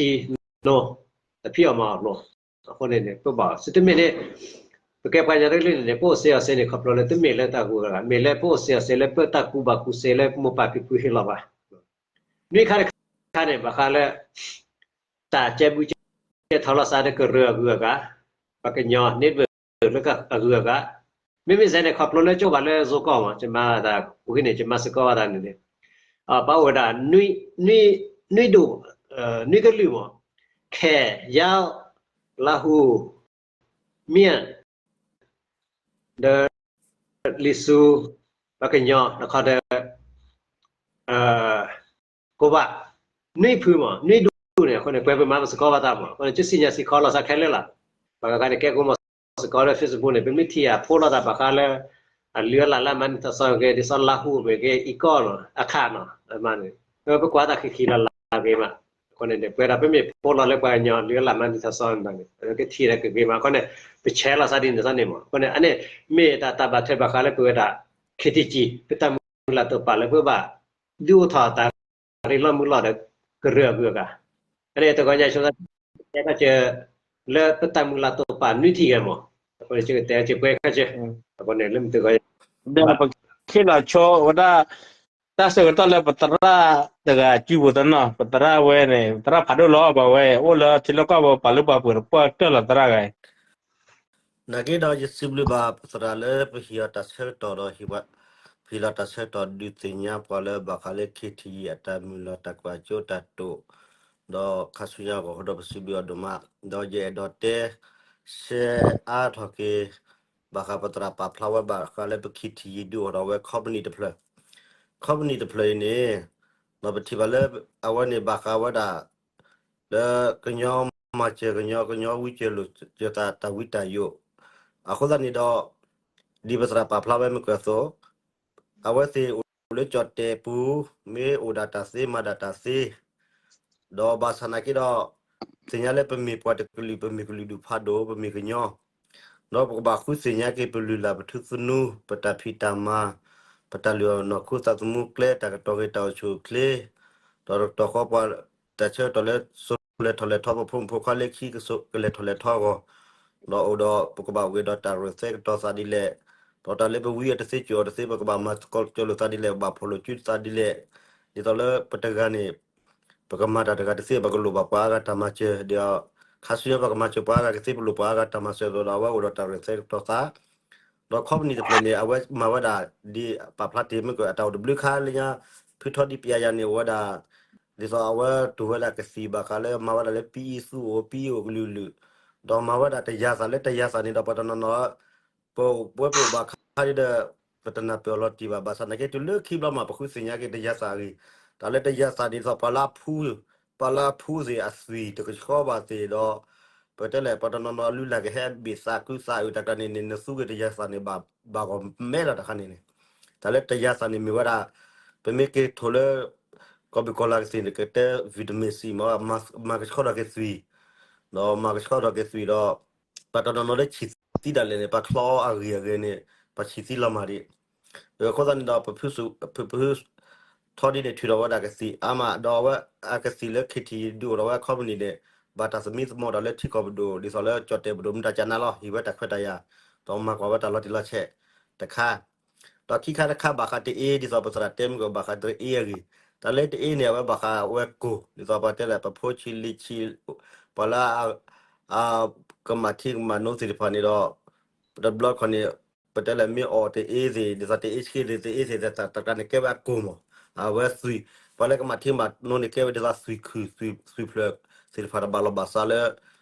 းထံနိ တၢ်ဖံးအီၣ်မၤအီၣ်လိၤ အဃိန့ၣ်န့ၣ် ပဘၣ်စံးတမ့ၢ်န့ၣ် ပကဲပှၤကညီတကလုာ်န့ၣ်န့ၣ် ပအိၣ်စ့အီၣ်စ့န့ၣ် ခီဖျိလၢတမ့ၢ်လၢတၢ်ဂုၤအဂၤ မ့ၢ်လၢပအိၣ်စ့အီၣ်စ့လၢပတၢ်ကူၣ်ဘၣ်ကူၣ်သ့လၢမိၢ်ပၢ်ဖံဖုဟ့ၣ်လီၤဘၣ် နွံခါတခါန့ၣ် ဘၣ်ဃးလၢ တၢ်ကဲဘျုးကဲဖှိၣ်လီၤသးဒီးကရၢအဂုၤအဂၤ, ပှၤကညီ neighbor လၢအဂုၤအဂၤ, မ့မ့ၢ်စဲန့ၣ် ခီဖျိလၢကၠိဘၣ်လၢယိၤကီၢ်မး ယမၤတၢ်ဝံၤန့ၣ် ယမၤစ့ၢ်ကီးဘၣ်သးန့ၣ်န့ၣ်, ပှၤအိၣ်ဝဲဒၣ် နွံဒိၣ်, နွံကလုာ်မး, ခဲၣ်, ယါ, လၢဟူ, မၠၣ် ဒီး လံာ်စူ, ပှၤကညီ တခီဒီး ကိးဘၣ် နွံဖုမး နွံဒိၣ်န့ၣ် အဃိန့ၣ် ပှဲၤပမၤပစ့ၢ်ကီးဘၣ်သးမး အဃိန့ၣ် ကစံၣ်ညီၣ်စ့ၢ်ကီးလီၤသးခဲလၢာ်လီၤ. ဘၣ်ဃးန့ၣ် ကဲကီးမးစ့ၢ်ကီးလၢ Facebook န့ၣ် ပမ့ၢ်ထံၣ်အဖိလီၤသးဘၣ်ဃးလၢ အလုၢ်အလၢ်လၢအမၤနံၣ်ထီၣ်သီဂ့ၤ ဒ်သိးလၢဟူမ့ၢ်ဂ့ၤ အံၤကီၢ်နီၤ အခးနီၤ မးန့ၣ် ပကွၢ်တၢ်ခံခံလၢ်လၢ်ဂ့ၤမး အဃိန့ၣ် ပဝဲဒၣ်ပမ့ၢ်ဖိလီၤလၢပှၤကညီလုၢ်အလၢ်မၤနံၣ်ထီၣ်သီန့ၣ် ကထံၣ်ဒီးကဂ့ၤမး အဃိန့ၣ် ပဆဲးလီၤသးဒ်န့ၣ်သီန့ၣ်မး အဃိန့ၣ် အန့ၣ် မ့ၢ်တၢ်တၢ်ဘၣ်ထွဲဘၣ်ဃးလၢပဝဲဒၣ် ခ့တံကံ ပတၢ်မုၢ်လၢ်တိာ်ပာ်လၢပဘၣ် ဒုးအိၣ်ထီၣ်တၢ်ရ့လီၤမုၢ်လီၤဒီး ကရၢအဂုၤအဂၤ အန့ၣ်တဂီၢ်ညါဆိ တဲဘၣ်စၢၤ လၢပတၢ်မုၢ်လၢ်တိာ်ပာ်နွံထံၣ်ဂဲမး အဃိန့ၣ် ကတဲစၢၤပှဲၤခါစၢၤ အဃိန့ၣ် လၢမုၢ်တဂီၢ်ညါ ဒီးပခ့လီၤဆိဝဲဒၣ် တၢ်ဆၢကတီၢ်လၢပသရၣ်တဂၤစုပူၤသနီၤ ပသရၣ်ဝဲန့ၣ် သရၣ်ဖးဒိၣ်လီၤ ပှၤဝဲ အိၣ်လၢထံလီၢ်ကီၢ်ပူၤ ပာ်လုၢ်ပာ်ပှ့ၤတပှၢ်ကတၢၢ်လီၤသရၣ်ဂၤ နာ်က့ဒီး ယစံးဘျုးဘၣ်ပသရၣ်လၢပဟ့ၣ်အီၤတၢ်ဆၢကတီၢ်ဒီး ပဟ့ၣ်လီၤတၢ်ဆၢကတီၢ်ဒုးသ့ၣ်ညါပှၤလၢဘၣ်ဃးလၢ ခ့တံကံ အတၢ်မုၢ်လၢ်တၢ်ကွၢ်စိတၢ်တိာ်, ဒီးခါဆူညါအဂီၢ်ဒီးပစံးဘျုးအီၤဒိၣ်မး, ဒီးယအဲၣ်ဒိးတဲ ရှဲအါထီၣ်က့ၤ ဘၣ်ဃးပသရၣ်ပာ်ဖျါဝဲဘၣ်ဃးလၢပ ခ့တံကံ ဒုးအိၣ်ထီၣ်ဝဲ company တဖျၢၣ်, company တဖျၢၣ်အံၤန့ၣ် ဒီးပထံၣ်ဘၣ်လၢအဝဲန့ၣ်ဘၣ်ဃးဝဲဒၣ် လၢကညီမၤစၢၤကညီ ကညီဝံစၢၤလိာ်စၢၤသးတၢ်ဝံတၢ်ယိး, အဃိသတးန့ၣ်ဒီး ဒ်ပသရၣ်ပာ်ဖျါဝဲမ့ၢ်ကွၢ်အသိး, အဝဲသ့ၣ်အိၣ်လၢကၠီၣ်တဲာ်ပူၤ မ့ၢ်အိၣ်ဒၣ်တၢ်သ့မၤဒၣ်တၢ်သ့, ဒီးဘၣ်ဆၣ်နာ်က့ဒီး သ့ၣ်ညါလၢပမ့ၢ်ပှၤတကလုာ် ပမ့ၢ်ကလုာ်ဒူၣ်ဖးဒိၣ် ပမ့ၢ်ကညီ ဒီးပကဘၣ်ဃုသ့ၣ်ညါက့ၤပလုၢ်လၢ်ပထူသနူ ပတၢ်ဖံးတၢ်မၤ ပတၢ်လုၢ်အီၣ်နီၢ်ခိသးသမူကျဲ တၢ်ကတီၢ်ဂ့ၤတၢ်အိၣ်ဆူၣ်အိၣ်ချ့, ဒီးတကတီၢ်ဃီပှၤ တၢ်ဆၢကတီၢ်လၢစိၤလဲၤထီၣ်လဲၤထီ ပဖိမုၣ်ဖိခွါလၢခံကစိၤကလဲၤထီၣ်လဲၤထီအဂီၢ်, ဒီးအိၣ်ဒီးပကဘၣ်အိၣ်က့ၤဒီးတၢ်ရဲၣ်သဲကတီၤသးဒ်လဲၣ်, ဒီးတၢ်လၢပဝံအီၤတသ့စူၤအီၤတသ့ ပကဘၣ်မၤသကိးကၠိလိာ်သးဒ်လဲၣ် ပဘၣ်ဖီၣ်လိာ်စုသးဒ်လဲၣ်, ဒ်သိးလၢပတဂၤန့ၣ် ပကမၤတၢ်တဂၤတသ့ ပကလိၣ်ဘၣ်ပှၤအါဂၤတၢ်မၤစၢၤ, ဒီးခါဆူညါပကမၤစၢၤပှၤအါဂၤကသ့ ပလိၣ်ပှၤအါဂၤတၢ်မၤစၢၤ ဒီးအဝဲအိၣ်ဒီးတၢ်ရဲၣ်သဲကတီၤသး, ဒီး company တဖျၢၣ်န့ၣ် အဝဲမၤဝဲဒၣ် ဒ်ပာ်ဖျါတ့ၢ်မ့ၢ်က အတၢ်အိၣ်တဘျုးခါလၢညါ ဖုထီဒ်ပျဲယၤန့ၣ် အိၣ်ဝဲဒၣ် ဒ်သိးအဝဲတိၢ်ဝဲဒၣ်ကသံၣ်ဘၣ်ဃးလၢမၤဝဲဒၣ်လၢ ပံအံသူၣ်အိၣ် ပံအံအိၣ်ကလုာ်လုာ်, ဒီးမၤဝဲဒၣ်တယၤသးလၢတယၤသးန့ၣ်ဒီး ပှၤတနီၤနီၤ ပဝဲပအိၣ်ဘၣ်ခါဒီး ပတနၢ်ပၢၢ်အီၤလီၤတံၢ်ဘၣ် ဘၣ်ဆၣ်သနာ်က့ တုၤလၢခံဘျီမး ပဃုသ့ၣ်ညါက့ၤတယၤသးအဂ့ၢ်, တၢ်လၢတယၤသးဒ်သိး ပှၤလၢအဖှူ ပှၤလၢအဖှူသ့ၣ်အသွံၣ်တကဆှီဘၣ်သ့ၣ်ဒီး ပတဲလဲၣ် ပှၤတနီၤနီၤအလုၢ်အလၢ်ကဟဲဘ့ၣ်သးကုသးအုးတၢ်ကျါန့ၣ်န့ၣ် နသူက့ၤတယၤသးန့ၣ် ဘၣ်ဂီၢ်မဲလီၤတခါန့ၣ်န့ၣ်, တၢ်လၢတယၤသးန့ၣ်မ့ၢ်ဝဲဒၣ် ပမ့ၢ်က့ၤထိၣ်လၢ ကီၢ်ဘ့ၣ်ကီၢ်လၤကသ့ၣ်န့ၣ် ကတဲ vitamin C မ့ၢ် မၤကဆှီထီၣ်က့ၤသွံၣ်, ဒီးမၤကဆှီထီၣ်က့ၤသွံၣ်ဒီး ပှၤတနီၤနီၤလၢဆံၣ်သံဒၣ်လဲာ်န့ၣ် ပှၤချီအီၤအဂ့ၤအဂ့ၤန့ၣ် ပှၤဆံၣ်သံလီၤမၢ်ဒံး, အဃိသတးန့ၣ်ဒီး ပဖုထီဒ်န့ၣ် ထုးထီၣ်ဝဲဒၣ်ကသံၣ်အါမး ဒီးအဝဲအကသံၣ်လၢ ခ့ထံယံၤ ဒုးအိၣ်ထီၣ်ဝဲအခီပနံၣ်န့ၣ် ဘၣ်တၢ်သမံသမိးဒီးလၢထံကီၢ်ပဒိၣ် ဒ်သိးလၢကၠီၣ်တဲၣ်ပဒိၣ်မုၢ်တၢ်ကနးလီၤ ဟ့ၣ်ဝဲတၢ်ခွဲးတၢ်ယာ် ဒီးမၤကွၢ်ဝဲတၢ်လီၤတံၢ်လီၤဆဲးတခါ ဒီးခံခါတခါဘၣ်ဃးတအ့ ဒ်သိးပသရၣ်တဲမုၢ်ကီၢ်ဘၣ်ဃးတအ့အဂ့ၢ်, တၢ်လၢတအ့န့ၣ် အဝဲဘၣ်ဃးဝဲကိၢ် ဒ်သိးပတဲလဲၣ် ပဖိဆံးလံာ်ဆံး ပှၤလၢ ကမၣ်ထံကမၣ်နိသ့ၣ်တဖၣ်န့ၣ်ဒီး တဘျီခီန့ၣ် ပတဲလဲၣ်မ့ၢ်အီၣ်တအ့သ့ၣ် ဒ်သိးတအ့ဆ့သ့ၣ် တအ့သ့ၣ် တၢ်တၢ်န့ၣ်ကဲဝဲအကိၢ်မး, အဝဲသွံၣ် ပှၤလၢကမၣ်ထံကမၣ်နိန့ၣ် ကဲဝဲဒ်သိးသွံၣ်ခုၣ် သွံၣ်ဖျၢၣ်သ့ၣ်တဖၣ်တဘၣ်လီၤဘၣ်စးလၢ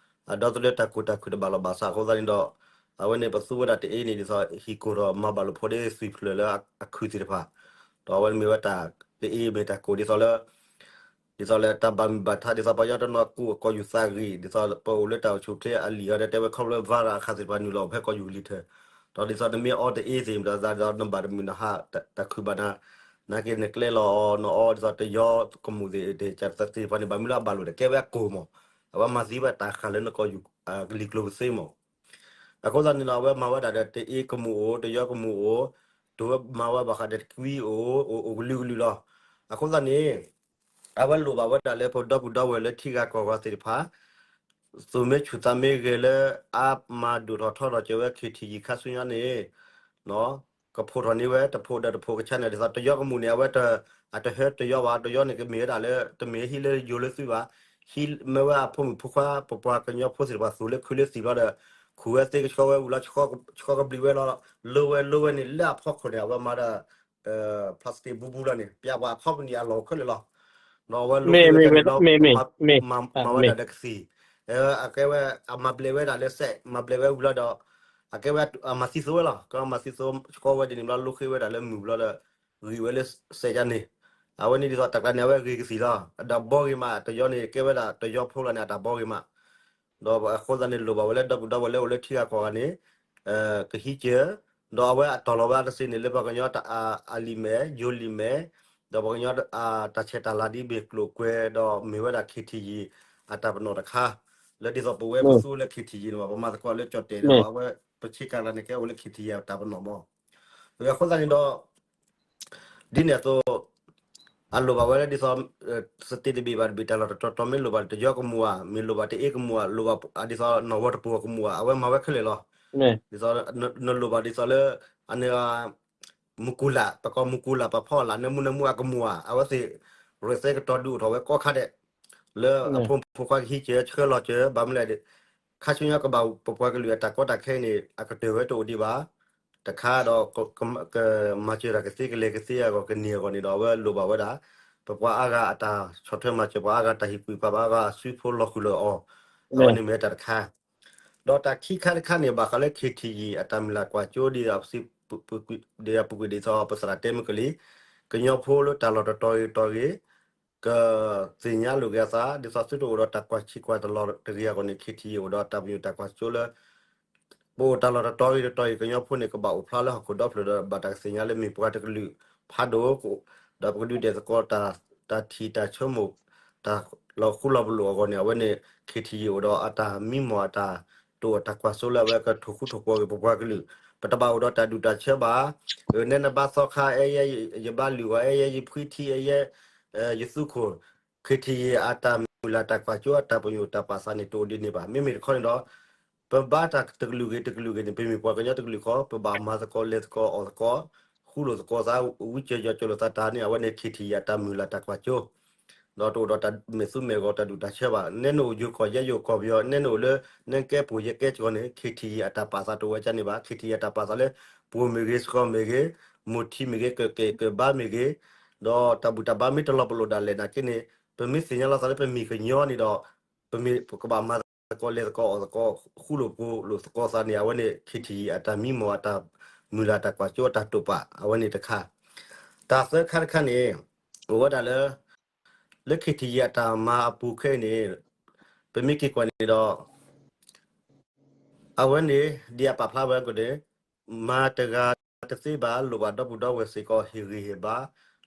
အဒီသဒၢတၢ်ကူၣ်တၢ်ခုၣ်တဘၣ်လီၤဘၣ်စးအဃိသတးန့ၣ်ဒီး အဝဲန့ၣ်ပသူဝဲဒၣ်တအ့န့ၣ် ဒ်သိးဟံၣ်ကိၢ်ဒီးမၤဘၣ်လိာ်ဖိဒ်သွံၣ်ဖျၢၣ်လၢအခုၣ်သ့ၣ်တဖၣ်, ဒီးအဝဲန့ၣ်မ့ၢ်ဝဲတၢ်တအ့မ့ၢ်တၢ်ကိၢ်ဒ်သိးလၢ ဒ်သိးလၢတၢ်ဘၣ်မုာ်ဘၣ်ထါ ဒ်သိးပှၤကညီတနီၤကူၣ်အကီၢ်ယူၢ်သးဂ့ၢ် ဒ်သိးပအိၣ်လၢတၢ်အိၣ်ဆူၣ်အိၣ်ချ့အလံာ်အီၤဒီး တဲဝဲခီဖျိ virus အခါသ့ၣ်တဖၣ်နုာ်လီၤဖဲကီၢ်ယူၢ်ကလံၤထၢၣ်, ဒီးဒ်သိးနမ့ၢ်အီတအ့သ့ၣ် မတၤသးဒီးနဘၣ်တမုာ်နဟး တၢ်ခုၣ်ဘၣ်နၤ, နာ်က့နကျဲလီၤအီၤ နအီဒ်သိးတယီကမူၣ်သ့ၣ် တၢ်သ့ၣ်တဖၣ်န့ၣ် ဘၣ်မနုၤလၢအဘၣ်လိာ်ဒီး ကဲဝဲအကိၢ်မး, အဝဲမၤသံဝဲတၢ်ဃၣ်လၢနကီၢ်ယူၢ်ကလံၤကျိၤကသ့မး အဃိသတးန့ၣ်ဒီး အဝဲမၤဝဲဒၣ်ဒီးတအ့ကမူၣ်အိၣ် တယီကမူၣ်အိၣ်, တိၢ်ဝဲမၤဝဲဘၣ်ဃးဒီးတကွံအိၣ် အိၣ်ကလုာ်ကလုာ်လီၤ. အဃိသတးန့ၣ် အဝဲလိၣ်ဘၣ်ဝဲဒၣ်လၢပဒီပုၢ်ဒီဝဲၢ်လၢထံဂၤကီၢ်ဂၤသ့ၣ်တဖၣ် သူၣ်မ့ၢ်ဆူၣ်သးမ့ၢ်ဂဲၤလၢအမၤဒိၣ်ထီၣ်ထီထီၣ်က့ၤဝဲ ခ့ထံယံၤ ခါဆူညါန့ၣ် ကဖိးထီၣ်န့ၢ်ဝဲတဖိးဒီးတဖိးကဆါန့ၣ် ဒ်သိးတယီကမူၣ်န့ၣ် အဝဲ အတဟၢတယီဘၣ် တယီန့ၣ် ကမ့ၢ်ဝဲဒၣ်လၢ တမ့ၢ်ဟံးလၢယိၤလၢသုးဘၣ်, ဟံးမ့ၢ်ဝဲအဖိမုၣ်ဖိခွါ ပပှၤကညီဖိသ့ၣ်တဖၣ်သူၣ်လၢခုလၢသံၣ်ဘျီဒီး ခူၣ်ဝဲသ့ကဆှီဝဲဝံၤလီၤ ဆှီကဘျံးဝဲလီၤ လိဝဲလိဝဲန့ၣ် လၢအဖီခိၣ်န့ၣ် အဝဲမၤဒၣ် plastic ဘူးဘူးလီၤန့ၣ် ပျးပှၤအခီပနံၣ်အလီၢ်ခဲလၢာ်လီၤ. ဒီးအဝဲလိာ်ဃံဝဲန့ၣ်ဘျီ မၤဝဲဒၣ်ဒီးကသံၣ်, အကဲဝဲ အမၤဘျဲးဝဲဒၣ်လၢစဲး မၤဘျဲးဝဲဝံၤလီၤဒီး အကဲဝဲအမၤသံသိဝဲလီၤ. ကမၤသံသိဆှီဝဲဒ်န့ၣ်ဘျီ လိာ်ဃံဝဲဒၣ်လၢမုၢ်ဘျီဒီး ဂံၢ်ဝဲလၢစဲးယါန့ၣ်, အဝဲန့ၣ်ဒ်သိးတၢ်ကျါန့ၣ် အဝဲဂ့ၤကသံၣ်လီၤ. ဒီးဘီဂ့ၤမး တယီန့ၣ် ကဲဝဲဒၣ်တယီဖိလီၤန့ၣ် အတၢ်ဘီဂ့ၤမး ဒီးအဃိသတးန့ၣ် လိၣ်ဘၣ်ဝဲလၢဒီပုၢ်ဒီဝဲၢ်လၢအိၣ်လၢထံဂၤကီၢ်ဂၤန့ၣ် ကဟံးစၢၤ, ဒီးအဝဲအတီၢ်လီၤဝဲအတစ့န့ၣ် လၢပှၤကညီအလံာ်မဲာ် ယိၤလံာ်မဲာ်, ဒီးပှၤကညီတၢ်ဆဲးတၢ်လၤဒ်ဘ့ၣ်ကျိၣ်ကွဲၤ ဒီးမ့ၢ်ဝဲဒၣ် ခ့ထံယံၤ အတၢ်ပနီၣ်တခါ, လၢဒ်သိးပဝဲပသူလၢ ခ့ထံယံၤ န့ၣ်ဘၣ် ပမၤသကိးလၢကၠီၣ်တဲၣ်ဒီး အဝဲပဆ့ကၤလၤန့ၣ် ကဲအိၣ်လၢ ခ့ထံယံၤ အတၢ်ပနီၣ်မး. အဃိသတးန့ၣ်ဒီး ဒ်န့ၣ်အသိး အလိၣ်ဘၣ်ဝဲလၢဒ်သိး စတ့တဘ့ၣ်ဘၣ်တဘ့ၣ် တၢ်လီၢ်တတီၤတီၤ မ့ၢ်လိၣ်ဘၣ်တယီကမူၣ်ဧါ, မ့ၢ်လိၣ်ဘၣ်တအ့ကမူၣ်ဧါ, လိၣ်ဘၣ်ဒ်သိးနီၢ်ဝီတပူၤအကမူၣ်ဧါ, အဝဲမၤဝဲခဲလၢာ်လီၤ. ဒ်သိး နလိၣ်ဘၣ်ဒ်သိးလၢ အန့ၣ် မုၢ်ကူၣ်လၢ် ပကိးမုၢ်ကူၣ်လၢ် ပဖီလာ် နၢမူနၢမူအကမူၣ်ဧါ, အဝဲသ့ၣ် ရဲၣ်သဲကတီၤဒုးအိၣ်ထီၣ်ဝဲကိးခါဒဲး လၢအဖိမုၣ်ဖိခွါကဟံးစၢၤဆှၢလီၤစၢၤ ဘၣ်မနုၤလဲၣ် ခါဆူညါကဘၣ်ပပှၤကလုာ်အတၢ်ကီတၢ်ခဲအံၤန့ၣ် အကတၢၢ်ဝဲတအိၣ်ဒံးဘၣ်. တခါဒီး ကမၤစၢၤတၢ်ကသ့ကလဲၤကသ့အဂီၢ် ကန့ၢ်အဂီၢ်န့ၣ်ဒီး အဝဲလိၣ်ဘၣ်ဝဲဒၣ် ပပှၤအါဂၤအတၢ်ဆီၣ်ထွဲမၤစၢၤ ပှၤအါဂၤတၢ်ဟ့ၣ်ကူၣ်ပှၤ ပှၤအါဂၤအစုဖိလီၤဃုာ်လီၤအီၤ အဝဲန့ၣ်မ့ၢ်ဝဲတၢ်တခါ ဒီးတၢ်ခံခါတခါန့ၣ် ဘၣ်ဃးလၢ ခ့ထံယံၤ အတၢ်မုၢ်လၢ်ကွၢ်စိ ဒ်အပူၤကွံာ်ဒ်သိး ပသရၣ်တဲမုၢ်ကလံၤ ကညီဖိလၢတၢ်လီၢ်တတီၤဂ့ၤတီၤဂ့ၤ ကသ့ၣ်ညါလိာ်က့ၤအသး ဒ်သိးသုတအိၣ်ဒီးတၢ်ကွၢ်ဆံးကွၢ်တလီၤတဂ့ၤအဂီၢ်န့ၣ် ခ့ထံယံၤ အိၣ်ဒီးတၢ်ပညိၣ်တၢ်ကွၢ်စိလၢ ပအိၣ်တၢ်လီၢ်တတီၤဂ့ၤတတီၤဂ့ၤ ကညီဖိန့ၣ် ကဘၣ်အိၣ်ဖျါလၢဟီၣ်ခိၣ်ဒီဖျၢၣ်ဒီး ဘၣ်တၢ်ကသ့ၣ်ညါလၢမ့ၢ်ပှၤတကလုာ်ဖးဒိၣ် ဒီးပကဒုးဒဲးသကိး တၢ်ထံၣ်တၢ်ဆိကမိၣ် တၢ်လီၤဃူလီၤပလိာ်အဂီၢ်န့ၣ် အဝဲန့ၣ် ခ့ထံယံၤ အိၣ်ဒီးအတၢ်မံမီၢ် အတၢ်တိာ်အတၢ်ကွၢ်စိလၢအဝဲကထိၣ်ဃူထိၣ်ဖိးက့ၤပပှၤကလုာ် ပတဘၣ်အိၣ်ဒီးတၢ်ဒူၣ်တၢ်ဆၢဘၣ်. နဲနဘါသီခါ အဲၣ်ယဲ ယဘါလုာ်ဂီၤ အဲၣ်ယဲ ယဖှံထံ အဲၣ်ယဲ ယသုးခိၣ် ခ့ထံယံၤ အတၢ်မုၢ်လၢ်တၢ်ကွၢ်စိ အတၢ်ပညိၣ်တၢ်ပာ်သးန့ၣ် တအိၣ်ဒ်န့ၣ်ဘၣ်. မ့မ့ၢ်တခီန့ၣ်ဒီး ပဘါတၢ်တကလုာ်ဂ့ၤတကလုာ်ဂ့ၤန့ၣ် ပမ့ၢ်ပှၤကညီတကလုာ်ဃီ ပဘၣ်မၤသကိးလဲၤသကိးအီၣ်သကိး ဃူလိာ်သကိးသး ဝံစၢၤယီၤစၢၤလိာ်သးတၢ်န့ၣ် အဝဲန့ၣ် ခ့ထံယံၤ အတၢ်မုၢ်လၢ်တၢ်ကွၢ်စိ ဒီးတအိၣ်ဒီးတၢ်မဲာ်သူမဲာ်ဂီၤတၢ်ဒူၣ်တၢ်ဆၢဘၣ်. နဲနအိၣ်ယိၤကီၢ် ယဲယအိၣ်ကီၢ်ပယီၤ နဲနအိၣ်လၢ နဲကဲပှိၢ်ယဲကဲကီၢ်န့ၣ် ခ့ထံယံၤ အတၢ်ပာ်သးတအိၣ်ဝဲဒ်န့ၣ်ဘၣ်. ခ့ထံယံၤ အတၢ်ပာ်သးလၢ ပှိၢ်မ့ၢ်ဂ့ၤ စှီၤမ့ၢ်ဂ့ၤ မိၢ်ထံမ့ၢ်ဂ့ၤ ကကဲကဘါမ့ၢ်ဂ့ၤ ဒီးတၢ်ဘူၣ်တၢ်ဘါမ့ၢ်တလီၤပလိာ်ဒၣ်လဲာ်နာ်က့န့ၣ် ပမ့ၢ်သ့ၣ်ညါလီၤသးလၢပမ့ၢ်ကညီန့ၣ်ဒီး ပမ့ၢ်ပကဘၣ်မၤသကိးလဲၤသကိးအီၣ်သကိး ဃူလိာ်ဖိးလိာ်သကိးသးန့ၣ် အဝဲန့ၣ် ခ့ထံယံၤ အတၢ်မံမီၢ် အတၢ် မုၢ်လၢ်တၢ်ကွၢ်စိအတၢ်တိာ်ပာ် အဝဲန့ၣ်တခါ, တၢ်သၢခါတခါန့ၣ် အိၣ်ဝဲဒၣ်လၢ လၢ ခ့ထံယံၤ အတၢ်မၤအပူၤခဲအံၤန့ၣ် ပမ့ၢ်က့ၤကွၢ်န့ၣ်ဒီး အဝဲန့ၣ် ဒ်အပာ်ဖျါဝဲအဂီၢ်န့ၣ် မၤတဂၤတသ့ဘၣ် လိၣ်ဘၣ်ဒီပုၢ်ဒီဝဲၢ်စ့ၢ်ကီး ဟ့ၣ်ဂံၢ်ဟ့ၣ်ဘါ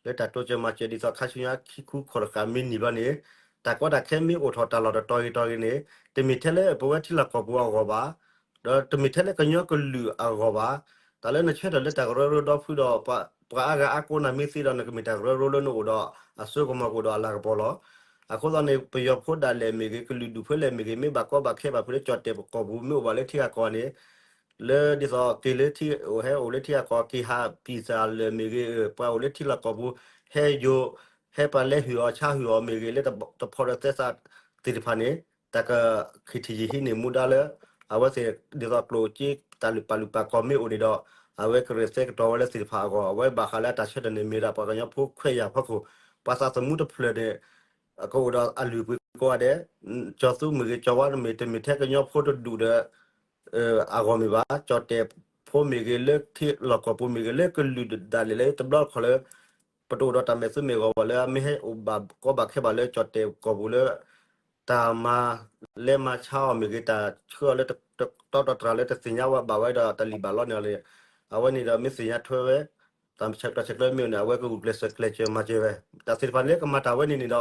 လၢတၢ်တိစၢၤမၤစၢၤ ဒ်သိးခါဆူညါခံခူခံခီၣ်တဃာ်မ့ၢ်နံၤဘျီန့ၣ် တၢ်ကီတၢ်ခဲမ့ၢ်အိၣ်ထီၣ်တၢ်လီၢ်တတီၤဂ့ၤတီၤဂ့ၤန့ၣ် တမ့ၢ်ထဲလၢပဝဲထံလီၢ်ကီၢ်ပူၤအဂီၢ်ဘၣ်, ဒီးတမ့ၢ်ထဲလၢကညီကလုာ်အဂီၢ်ဘၣ်, တၢ်လၢနဆၢထၢၣ်လၢတၢ်ကရၢကရိဒီဖုဒီး ပှၤအါဂၤအါကိးနၤမ့ၢ်သ့ဒီး နကမ့ၢ်တၢ်ကရၢကရိလၢနအိၣ်ဒီးအစိကမီၤကအိၣ်ဒီးအလၤကပီၤလီၤ. အဃိသတးန့ၣ် ပယီၤဖိဒၣ်လဲာ်မ့ၢ်ဂ့ၤ ကလုာ်ဒူၣ်ဖိလဲၣ်မ့ၢ်ဂ့ၤ မ့ၢ်ဘၣ်ကီဘၣ်ခဲဘၣ်ဖုလၢကၠီၣ်တဲာ်ပကီၢ်ပူၤ မ့ၢ်အိၣ်ဘၣ်လၢထံဂၤကီၢ်ဂၤန့ၣ် လၢဒ်သိးက့ၤလၢထံ အိၣ်ဟဲအိၣ်လၢထံဂၤကီၢ်ဂၤ က့ၤဟးပံၢ်စၢ်လၢာ်မ့ၢ်ဂ့ၤ ပှၤအိၣ်လၢထံလီၢ်ကီၢ်ပူၤ ဟဲယိၤ ဟဲပှၤလဲၤဟုၣ်အီၤဆါဟုၣ်အီၤမ့ၢ်ဂ့ၤ လၢတဖီဒီးသဲစးသ့ၣ်တဖၣ်န့ၣ် တၢ်က ခ့ထံယံၤ ဟံးန့ၢ်မူဒါလၢ အဝဲသ့ၣ်ဒ်သိးကျိၣ်စ့ တၢ်လုၢ်ပာ်လုၢ်ပာ်ကီၢ်မ့ၢ်အိၣ်န့ၣ်ဒီး အဝဲကရဲၣ်သဲကတီၤဝဲလၢသ့ၣ်တဖၣ်အဂီၢ် အဝဲဘၣ်ဃးလၢအတၢ်ဆၢထၢၣ်န့ၣ် မ့ၢ်ဒၣ်ပှၤကညီဖိခွဲးယာ်ဖီခိၣ် ပှၤသးသမူတဖျၢၣ်န့ၣ် ကအိၣ်ဒီးအလုၢ်အပှ့ၤကိးဂၤဒဲး ကၠီၤသူမ့ၢ်ဂ့ၤ ကၠီၤဝါမ့ၢ် တမ့ၢ်ထဲကညီဖိတဒူၣ်ဒီး အဂီၢ်မ့ၢ်ဘၣ် ကၠီၣ်တဲာ်ဖိမ့ၢ်ဂ့ၤ လၢထံလီၢ်ကီၢ်ပူၤမ့ၢ်ဂ့ၤ လၢကလုာ်ဒၣ်လဲာ်လၢတဘျီတခီၣ်လၢ ပတအိၣ်ဒီးတၢ်မဲာ်သူမဲာ်ဂီၤဘၣ်လၢအမ့ၢ်ဟဲအိၣ်ဘၣ်ကီဘၣ်ခဲဘၣ်လၢကၠီၣ်တဲာ်ကီၢ်ပူၤလၢ တၢ်မၤလဲၤမၤဆါအီၤမ့ၢ်ဂ့ၤ တၢ်ဆှၢအီၤလၢတတီတတြၢ်လၢတသ့ၣ်ညါဝဲဘၣ်ဝဲဒီးတၢ်လံၣ်ဘၣ်လီန့ၣ်လီၤန့ၣ် အဝဲန့ၣ်ဒီးမ့ၢ်သ့ၣ်ညါထွဲဝဲ တၢ်ဆဲးကျိးဆဲးကျၢမ့ၢ်အိၣ်န့ၣ် အဝဲကဂုာ်ကျဲးစၢးကျဲးစၢးမၤစၢၤဝဲ တၢ်သ့ၣ်တဖၣ်လၢကမၤတၢ်ဝဲန့ၣ်န့ၣ်ဒီး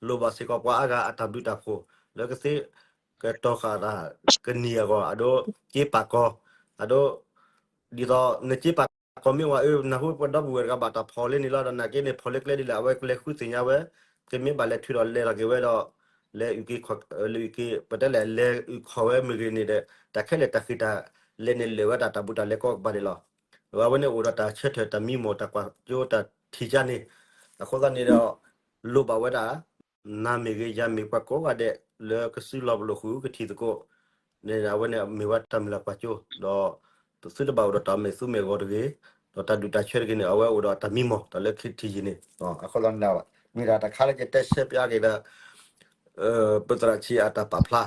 လိၣ်ဘၣ်စ့ၢ်ကီးပှၤအါဂၤအတၢ်ဘျုးတၢ်ဖှိၣ် လၢကသ့ ကတီၤဃာ်တၢ်ကနံၣ်အဂီၢ် အဒိ က့ပာ်ကီၤ အဒိ ဒ်သိးနက့ပာ်ကီၤမ့ၢ်ဝဲ အၢ နၢ်ဟူပဒီပုၢ်ဝဲၢ်တဂၤဘၣ်တၢ်ဖီၣ်လၢန့ၣ်လီၤဒီး နာ်က့န့ၣ် ဖီၣ်လၢကျဲဒ်လဲၣ် အဝဲကလဲၤဃုသ့ၣ်ညါဝဲ ကမ့ၢ်ဘၣ်လဲၤထုးဒီးလဲၤထီၣ်က့ၤဝဲဒီး လဲၤအုၣ်က့ၤခီၣ် လဲၤအုၣ်က့ၤ ပတဲလဲၣ် လဲၤအုၣ်ခီၣ်ဝဲမ့ၢ်ဂ့ၤန့ၣ်ဒီး တၢ်ခဲလၢာ်တၢ်ဃ့တၢ်လဲၤန့ၣ်လဲၤဝဲဒၣ်တၢ်ဘူးတၢ်လဲၤကိးကပၤန့ၣ်လီၤ. အဝဲန့ၣ်အိၣ်ဒီးတၢ်ဆၢထၢၣ်တၢ်မံမီၢ်တၢ်ကွၢ်ကၠိတၢ်ထံၣ်ကါန့ၣ် အဃိသတးန့ၣ်ဒီး လိၣ်ဘၣ်ဝဲဒၣ် နၤမ့ၢ်ဂ့ၤ ယၤမ့ၢ်ပှၤကိးဂၤဒဲး လၢကစုလီၤပလိာ်ဃုာ်ကထံၣ်သကိး န့ၣ် အဝဲန့ၣ်မ့ၢ်ဝဲတၢ်မုၢ်လၢ်ကွၢ်ကၠိ ဒီး သုတဘၣ်အိၣ်ဒီးတၢ်မဲာ်သူမဲာ်ဂီၤတဂ့ၤ ဒီးတၢ်ဒူၣ်တၢ်ဆၢတဂ့ၤန့ၣ် အဝဲအိၣ်ဒီးတၢ်မံမီၢ် တၢ်လၢခ့ထံယံၤန့ၣ် အဃိသတးန့ၣ် မ့ၢ်ဒၣ်တၢ်ခါလၢယတဲဆၢပျါက့ၤဒီး ပသရၣ်ဆံးအတၢ်ပာ်ဖျါ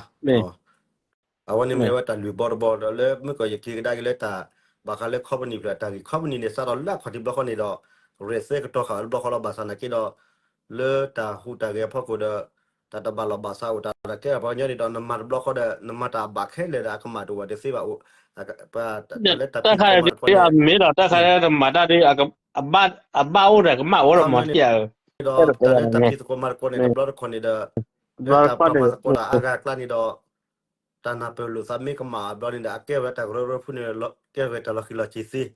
အဝဲန့ၣ်မ့ၢ်ဝဲတၢ်လုၢ်ဘီတဘီဒီး လၢမုၢ်ကီၢ်ယက့ၤကဒါက့ၤလၢတၢ် ဘၣ်ဃးလၢခီပနံၣ်ဖျၢၣ်အတၢ်ဂ့ၢ် ခီပနံၣ်န့ၣ် စးထီၣ်လၢအခီၣ်ထံးဘျီဃီန့ၣ်ဒီး ရဲၣ်သဲကတီၤဃာ်ဝဲတဘျီဃီလီၤ ဘၣ်ဆၣ်နာ်က့ဒီး လၢတၢ်ဟူးတၢ်ဂဲၤအဖီခိၣ်ဒီး တၢ်တဘၣ်လီၢ်ဘၣ်စးအိၣ် တၢ်ကဲထီၣ်ပှၤကညီန့ၣ်ဒီး နမၤတဘျီဃီဒီး နမၤတၢ်အဘၣ်ခဲလၢာ်ဒီး အကမၣ်တအိၣ်ဝဲတသ့ဘၣ်အိၣ် တၢ်လၢတၢ်ဖံးသကိးမၤသကိးန့ၣ် အမ့ၢ်ဒီးတၢ်ခါလၢနမၤတၢ်ဒီး အဘၣ်အိၣ်ဒီးကမၣ်ဝဲလီၤမး တၢ်လၢတၢ်ဖံးသကိးမၤသကိးန့ၣ် တဘျီတခီၣ်န့ၣ်ဒီး လၢတၢ်ပာ်မၤသကိးတၢ်အါဂၤအကျါန့ၣ်ဒီး တၢ်နၢ်ပၢၢ်လိာ်သးမ့ၢ်ကမၣ်အဘျီန့ၣ်ဒီး အကဲဝဲတၢ်ကရၢကရိဖုန့ၣ် ကဲဝဲတၢ်လီၤဃံၤလီၤစ့ၤသ့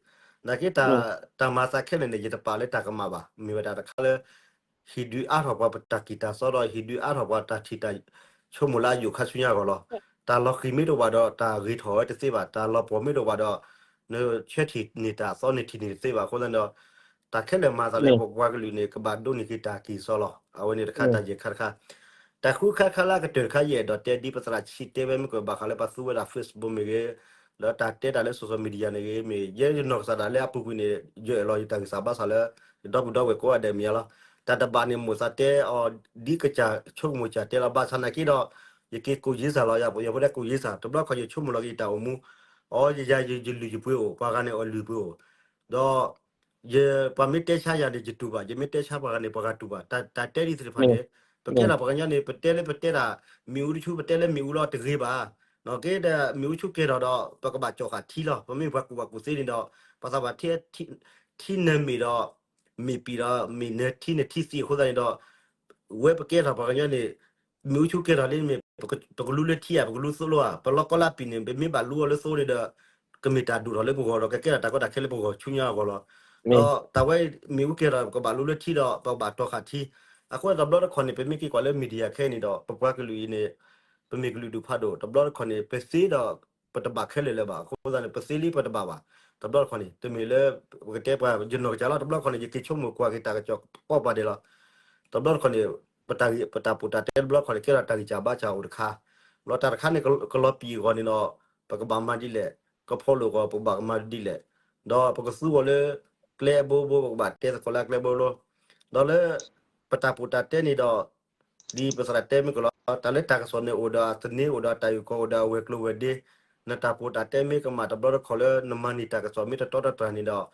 နာ်က့တၢ် တၢ်မၤသးခဲလၢာ်န့ၣ် ယတပာ်လၢတၢ်ကမၣ်ဘၣ် မ့ၢ်ဝဲဒၣ်တၢ်တခါလၢ ဟံးဒုးအါထီၣ်ပှၤပတၢ်ကံၢ်တၢ်စီဒီး ဟံးဒုးအါထီၣ်ပှၤတၢ်ထံၣ်တၢ်ဆိကမိၣ်လၢအယိာ်ခါဆူညါအဂီၢ်လီၤ. တၢ်လီၤဃံၤမ့ၢ်တအိၣ်ဘၣ်ဒီး တၢ်ဂ့ၤထီၣ်ဝဲတသ့ဘၣ်, တၢ်လီၤပှီၢ်မ့ၢ်တအိၣ်ဘၣ်ဒီး နဆၢထံၣ်န့ၢ်တၢ်သီန့ၢ်ထံၣ်န့ၢ်တသ့ဘၣ်. အဃိသတးဒီး တၢ်ခဲလၢာ်မၤသးလၢပပှၤကလုာ်န့ၣ် ကဘၣ်ဒိးန့ၢ်က့ၤတၢ်ကံၢ်စီလီၤ. အဝဲန့ၣ်တခါတၢ်ယဲၢ်ခါတခါ တၢ်ဃုခါတခါလၢအကတၢၢ်တခါ ယအဲၣ်ဒိးတဲဒ်ပသရၣ်ဆံးတဲဝဲမ့ၢ်ကဘၣ်ဃးလၢပသူဝဲဒၣ် Facebook မ့ၢ်ဂ့ၤ, လၢတၢ်တဲတၢ်လၢ social media န့ၣ်ဂ့ၤ မ့ၢ်ယဲယနီၢ်ကစၢ်ဒၣ်လၢအပူၤကွံာ်န့ၣ် ယအဲၣ်လီၤယတၢ်ဂံၢ်စၢ်ဘါစၢ်လၢ ယဒီပုၢ်ဒီဝဲၢ်ကိးဂၤဒဲးမ့ၢ်ဧါလီၤ. တၢ်တဘၣ်န့ၣ် မိၣ်သးတဲအီၤ ဒ်ကစၢ်ဆိကမိၣ်စၢ်တဲလီၤ. ဘၣ်ဆၣ်နာ်က့ဒီး ယက့ၤကိးယ့ၢ်စၢ်လီၤ. ယဖိဒၣ်ကိးယ့ၢ်စၢ် တဘျီခီယဆိကမိၣ်လီၤက့ၤယတၢ်အိၣ်မူ အီ ယယၤယလုၢ်ယပှ့ၤအိၣ် ပှၤဂၤန့ၣ်အီၣ်လုၢ်ပှ့ၤအိၣ် ဒီး ယ ပှၤမ့ၢ်တဲဆါယၤန့ၣ် ယတူၢ်ဘၣ်, ယမ့ၢ်တဲဆါပှၤဂၤန့ၣ် ပှၤဂၤတူၢ်ဘၣ်. တၢ်တဲဒ်သ့ၣ်တဖၣ်န့ၣ် ပကဲထီၣ်ပှၤကညီန့ၣ် ပတဲလၢပတဲတၢ် မ့ၣ်အူတဆူ ပတဲလၢမ့ၣ်အူလီၤတဂ့ၤဘၣ်. ကဲဒီးမ့ၣ်အူဆူကဲထီၣ်ဒီး ပကဘၣ်ကၠီၣ်ဃာ်ထံလီၤ. ပမ့ၢ်ပှၤကူၣ်ဘၣ်ကူၣ်သ့န့ၣ်ဒီး ပသးပှၢ်ထံနၢၤမ့ၣ်ဒီး မ့ၣ်ပံာ်ဒီး မ့ၣ်နၢၤထံနၢၤထံသံအဃိသတးန့ၣ်ဒီး ဝဲပကဲထီၣ်ပှၤကညီန့ၣ် မ့ၣ်အူဆူကဲထီၣ်လံမ့ၢ် ပကလူလၢထံဧါ ပကလူသိလီၤဧါ. ပလီၢ်ကီလၢအပံာ်န့ၣ် ပမ့ၢ်ဘၣ်လူအီၤလၢသိန့ၣ်ဒီး ကမ့ၢ်တၢ်ဒိၣ်ထီၣ်လၢပဂီၢ်ဒီး ကကဲထီၣ်တၢ်ကီတၢ်ခဲလၢပဂီၢ်ဆူညါအဂီၢ်လီၤ. ဒီးတၢ်ဝဲမ့ၣ်အူကဲထီၣ် ပကဘၣ်လူလၢထံဒီး ပကဘၣ်တီၢ်ဃာ်ထံ. အဃိတဘျီတခီၣ်န့ၣ် ပမ့ၢ်က့ၤကွၢ်လၢ media ခဲအံၤန့ၣ်ဒီး ပပှၤကလုာ်အံၤန့ၣ် ပမ့ၢ်ကလုာ်ဒူၣ်ဖးဒိၣ် တဘျီတခီၣ်န့ၣ် ပသ့ဒီး ပတဘၣ်ခဲလၢာ်လၢၤဘၣ်. အဃိသတးန့ၣ် ပသ့လံပတဘၣ်ဘၣ်. တဘျီတခီၣ်န့ၣ် တမ့ၢ်လၢ ပကတဲပှၤ ယနီၢ်ကစၢ်လီၤ. တဘျီတခီၣ်န့ၣ် ယက့ၤဆိကမိၣ်ကွၢ်က့ၤတၢ်ကစီၣ်ကိးပှၤဒဲးလီၤ. တဘျီတခီၣ်န့ၣ် ပတၢ်ဂ့ၢ် ပတၢ်ပီးတၢ်တဲတဘျီတခီၣ်န့ၣ် ကဲထီၣ်တၢ်ဂံၢ်စၢ်ဘါစၢ်အိၣ်တခါ လီၤတၢ်တခါန့ၣ် ကလီၤပံာ်အဂီၢ်န့ၣ်ဒီး ပကဘၣ်မၤဒ်လဲၣ်, ကဖီလိာ်အဂီၢ် ပကဘၣ်မၤဒ်လဲၣ်, ဒီးပကသူအီၤလၢ ကျဲအဘိဘိ ပကဘၣ်တဲသကိးလၢအကျဲဘိဘိ, ဒီးလၢ ပတၢ်ပီးတၢ်တဲန့ၣ်ဒီး ဒ်ပသရၣ်တဲမ့ၢ်ကလီၤ တၢ်လၢတၢ်ကစီၣ်န့ၣ်အိၣ်ဒီးအသန့ၤ အိၣ်ဒီးအတၢ်အုၣ်ကီၤ အိၣ်ဒီးအဝဲၤကျိၤဝဲၤဒ့ နတၢ်ပူၤတၢ်တဲမ့ၢ်ကမၣ်တဘျီတခီၣ်လၢနမၤန့ၢ်တၢ်ကစီၣ်မ့ၢ်တတီတတြၢ်န့ၣ်ဒီး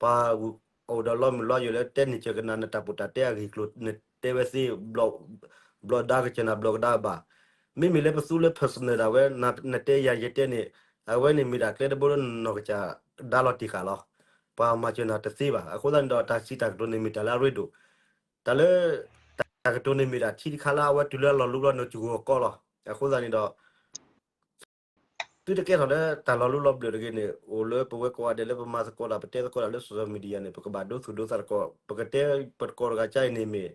ပှၤအိၣ်ဒီးလီမုၢ်လီယိာ်လၢတဲန့ၢ်စၢၤကနၣ်နတၢ်ပူၤတၢ်တဲအဂ့ၢ်အကျိၤ နတဲဝဲသ့ ဘျီဒါကစၢ်နၤဘျီကဒါဘၣ်. မ့မ့ၢ်လၢပသူလၢ personal ဒၣ်ဝဲ နတဲယၤယတဲန့ၣ် အဝဲန့ၣ်မ့ၢ်ဒၣ်ကျဲတဘိလၢနနီၢ်ကစၢ်ဒါလီၤတံၢ်ဃာ်လီၤ. ပှၤမၤစၢၤနၤတသ့ဘၣ်. အဃိသတးန့ၣ်ဒီး တၢ်စံးတၢ်ကတိၤန့ၣ်မ့ၢ်တၢ်လၢအရ့ဒိၣ်, တၢ်လၢ တၢ်ကတိၤန့ၣ်မ့ၢ်ဒၣ်ထံတခါလၢအဝဲတုၤလၢအလီၤလူၤဘျီနစူၢ်ကီၢ်ကီလီၤ. အဃိသတးန့ၣ်ဒီး သုတကဲထီၣ်လၢတၢ်လီၤလူၤလီၤဘျၢၣ်တဂ့ၤန့ၣ် အိၣ်လၢပဝဲကိးဂၤဒဲးလၢပမၤသကိးတၢ် ပတဲသကိးတၢ်လၢ social media န့ၣ် ပကဘၣ်ဒိသူၣ်ဒိသးသကိး ပကတဲပတကိးတဂၤကါအံၤန့ၣ်မ့ၢ်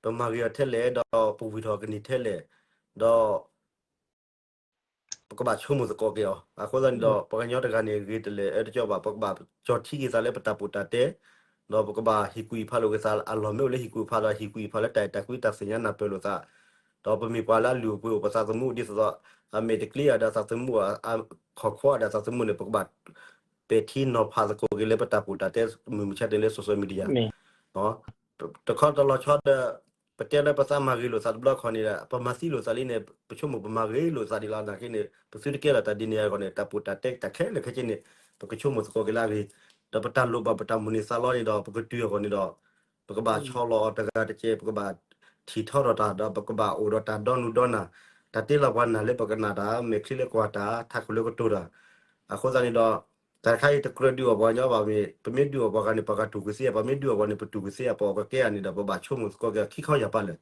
ပမၤဂ့ၤအီၤထဲလဲၣ် ဒီးပဝံၢ်ထီၣ်ကနံၣ်ထဲလဲၣ် ဒီး ပကဘၣ်ဆိကမိၣ်သကိးက့ၤအီၤ. အဃိသတးန့ၣ်ဒီး ပှၤကညီတဂၤန့ၣ် ဂ့ၤတလဲၣ်အၢတကီဘၣ် ပကဘၣ်ကၠီထံက့ၤသးလၢပတၢ်ပူၤတၢ်တဲ, ဒီးပကဘၣ်ဟ့ၣ်ကူၣ်ဟ့ၣ်ဖးလိာ်က့ၤသး အလီၢ်မ့ၢ်အိၣ်လၢဟ့ၣ်ကူၣ်ဟ့ၣ်ဖးဒီး ဟ့ၣ်ကူၣ်ဟ့ၣ်ဖးလၢတၢ်အဲၣ်တၢ်ကွံတၢ်သ့ၣ်ညါနၢ်ပၢၢ်လိာ်သး, ဒီးပမ့ၢ်ပှၤလၢအလုၢ်အပှ့ၤအိၣ်ပသးသမူအိၣ်ဒ်သိးသိး အမဲာ်တကျ့ၤအီၤဒီးသးသမူ အခီၣ်ခွီဒီးသးသမူန့ၣ် ပကဘၣ်ပဲာ်ထံနီၤဖးသကိးက့ၤလၢပတၢ်ပူၤတၢ်တဲ မုၢ်မဆါတနံၤလၢ social media တခီတလီၤဆီဒီး ပတဲလၢပသးမၤဂ့ၤလိာ်သးတဘျီခီန့ၣ်ဒီး ပမၤသံလိာ်သးလံန့ၣ် ပဆိကမိၣ်ပမၤဂ့ၤလိာ်သးဒ်လီၤ. နာ်က့န့ၣ် ပသုတကဲထီၣ်တၢ်ဒ်န့ၣ်အဂီၢ်န့ၣ် တၢ်ပူၤတၢ်တဲတၢ်ခဲလၢာ်ခဲဆ့န့ၣ် ပကဆိကမိၣ်သကိးက့ၤလၢအဂ့ၤ, ဒီးပတၢ်လိၣ်ဘၣ်ပတၢ်မိၣ်န့ၢ်သးလီန့ၣ်ဒီး ပကတုၤအဂီၢ်န့ၣ်ဒီး ပကဘၣ်ဆီလီၤအီၤတဂၤတကဲး ပကဘၣ်ထံၣ်ထီထီၣ်တၢ် ဒီးပကဘၣ်အိၣ်ဒီးတၢ်ဒီနူဒီနၢ်, တၢ်တ့လီၤပှၤနၢ်လၢပကနၣ်တၢ် မဲာ်ချံလၢကွၢ်တၢ် ထးခိၣ်လၢကတိၤတၢ်. အဃိသတးန့ၣ်ဒီး တၢ်တခါအံၤတကြၢးဒုးအီၣ်ပှၤကညီဘၣ်မ့ၢ် ပမ့ၢ်ဒုးအီၣ်ပှၤဂၤန့ၣ် ပှၤဂၤတူၢ်ကသ့ဧါ, ပမ့ၢ်ဒုးအီၣ်ပှၤန့ၣ် ပတူၢ်ကသ့ဧါ, ပအီၣ်ကကဲဧါန့ၣ်ဒီး ပဘၣ်ဆိကမိၣ်သကိးက့ၤအီၤခံခီယၢ်ပၤလၢာ်,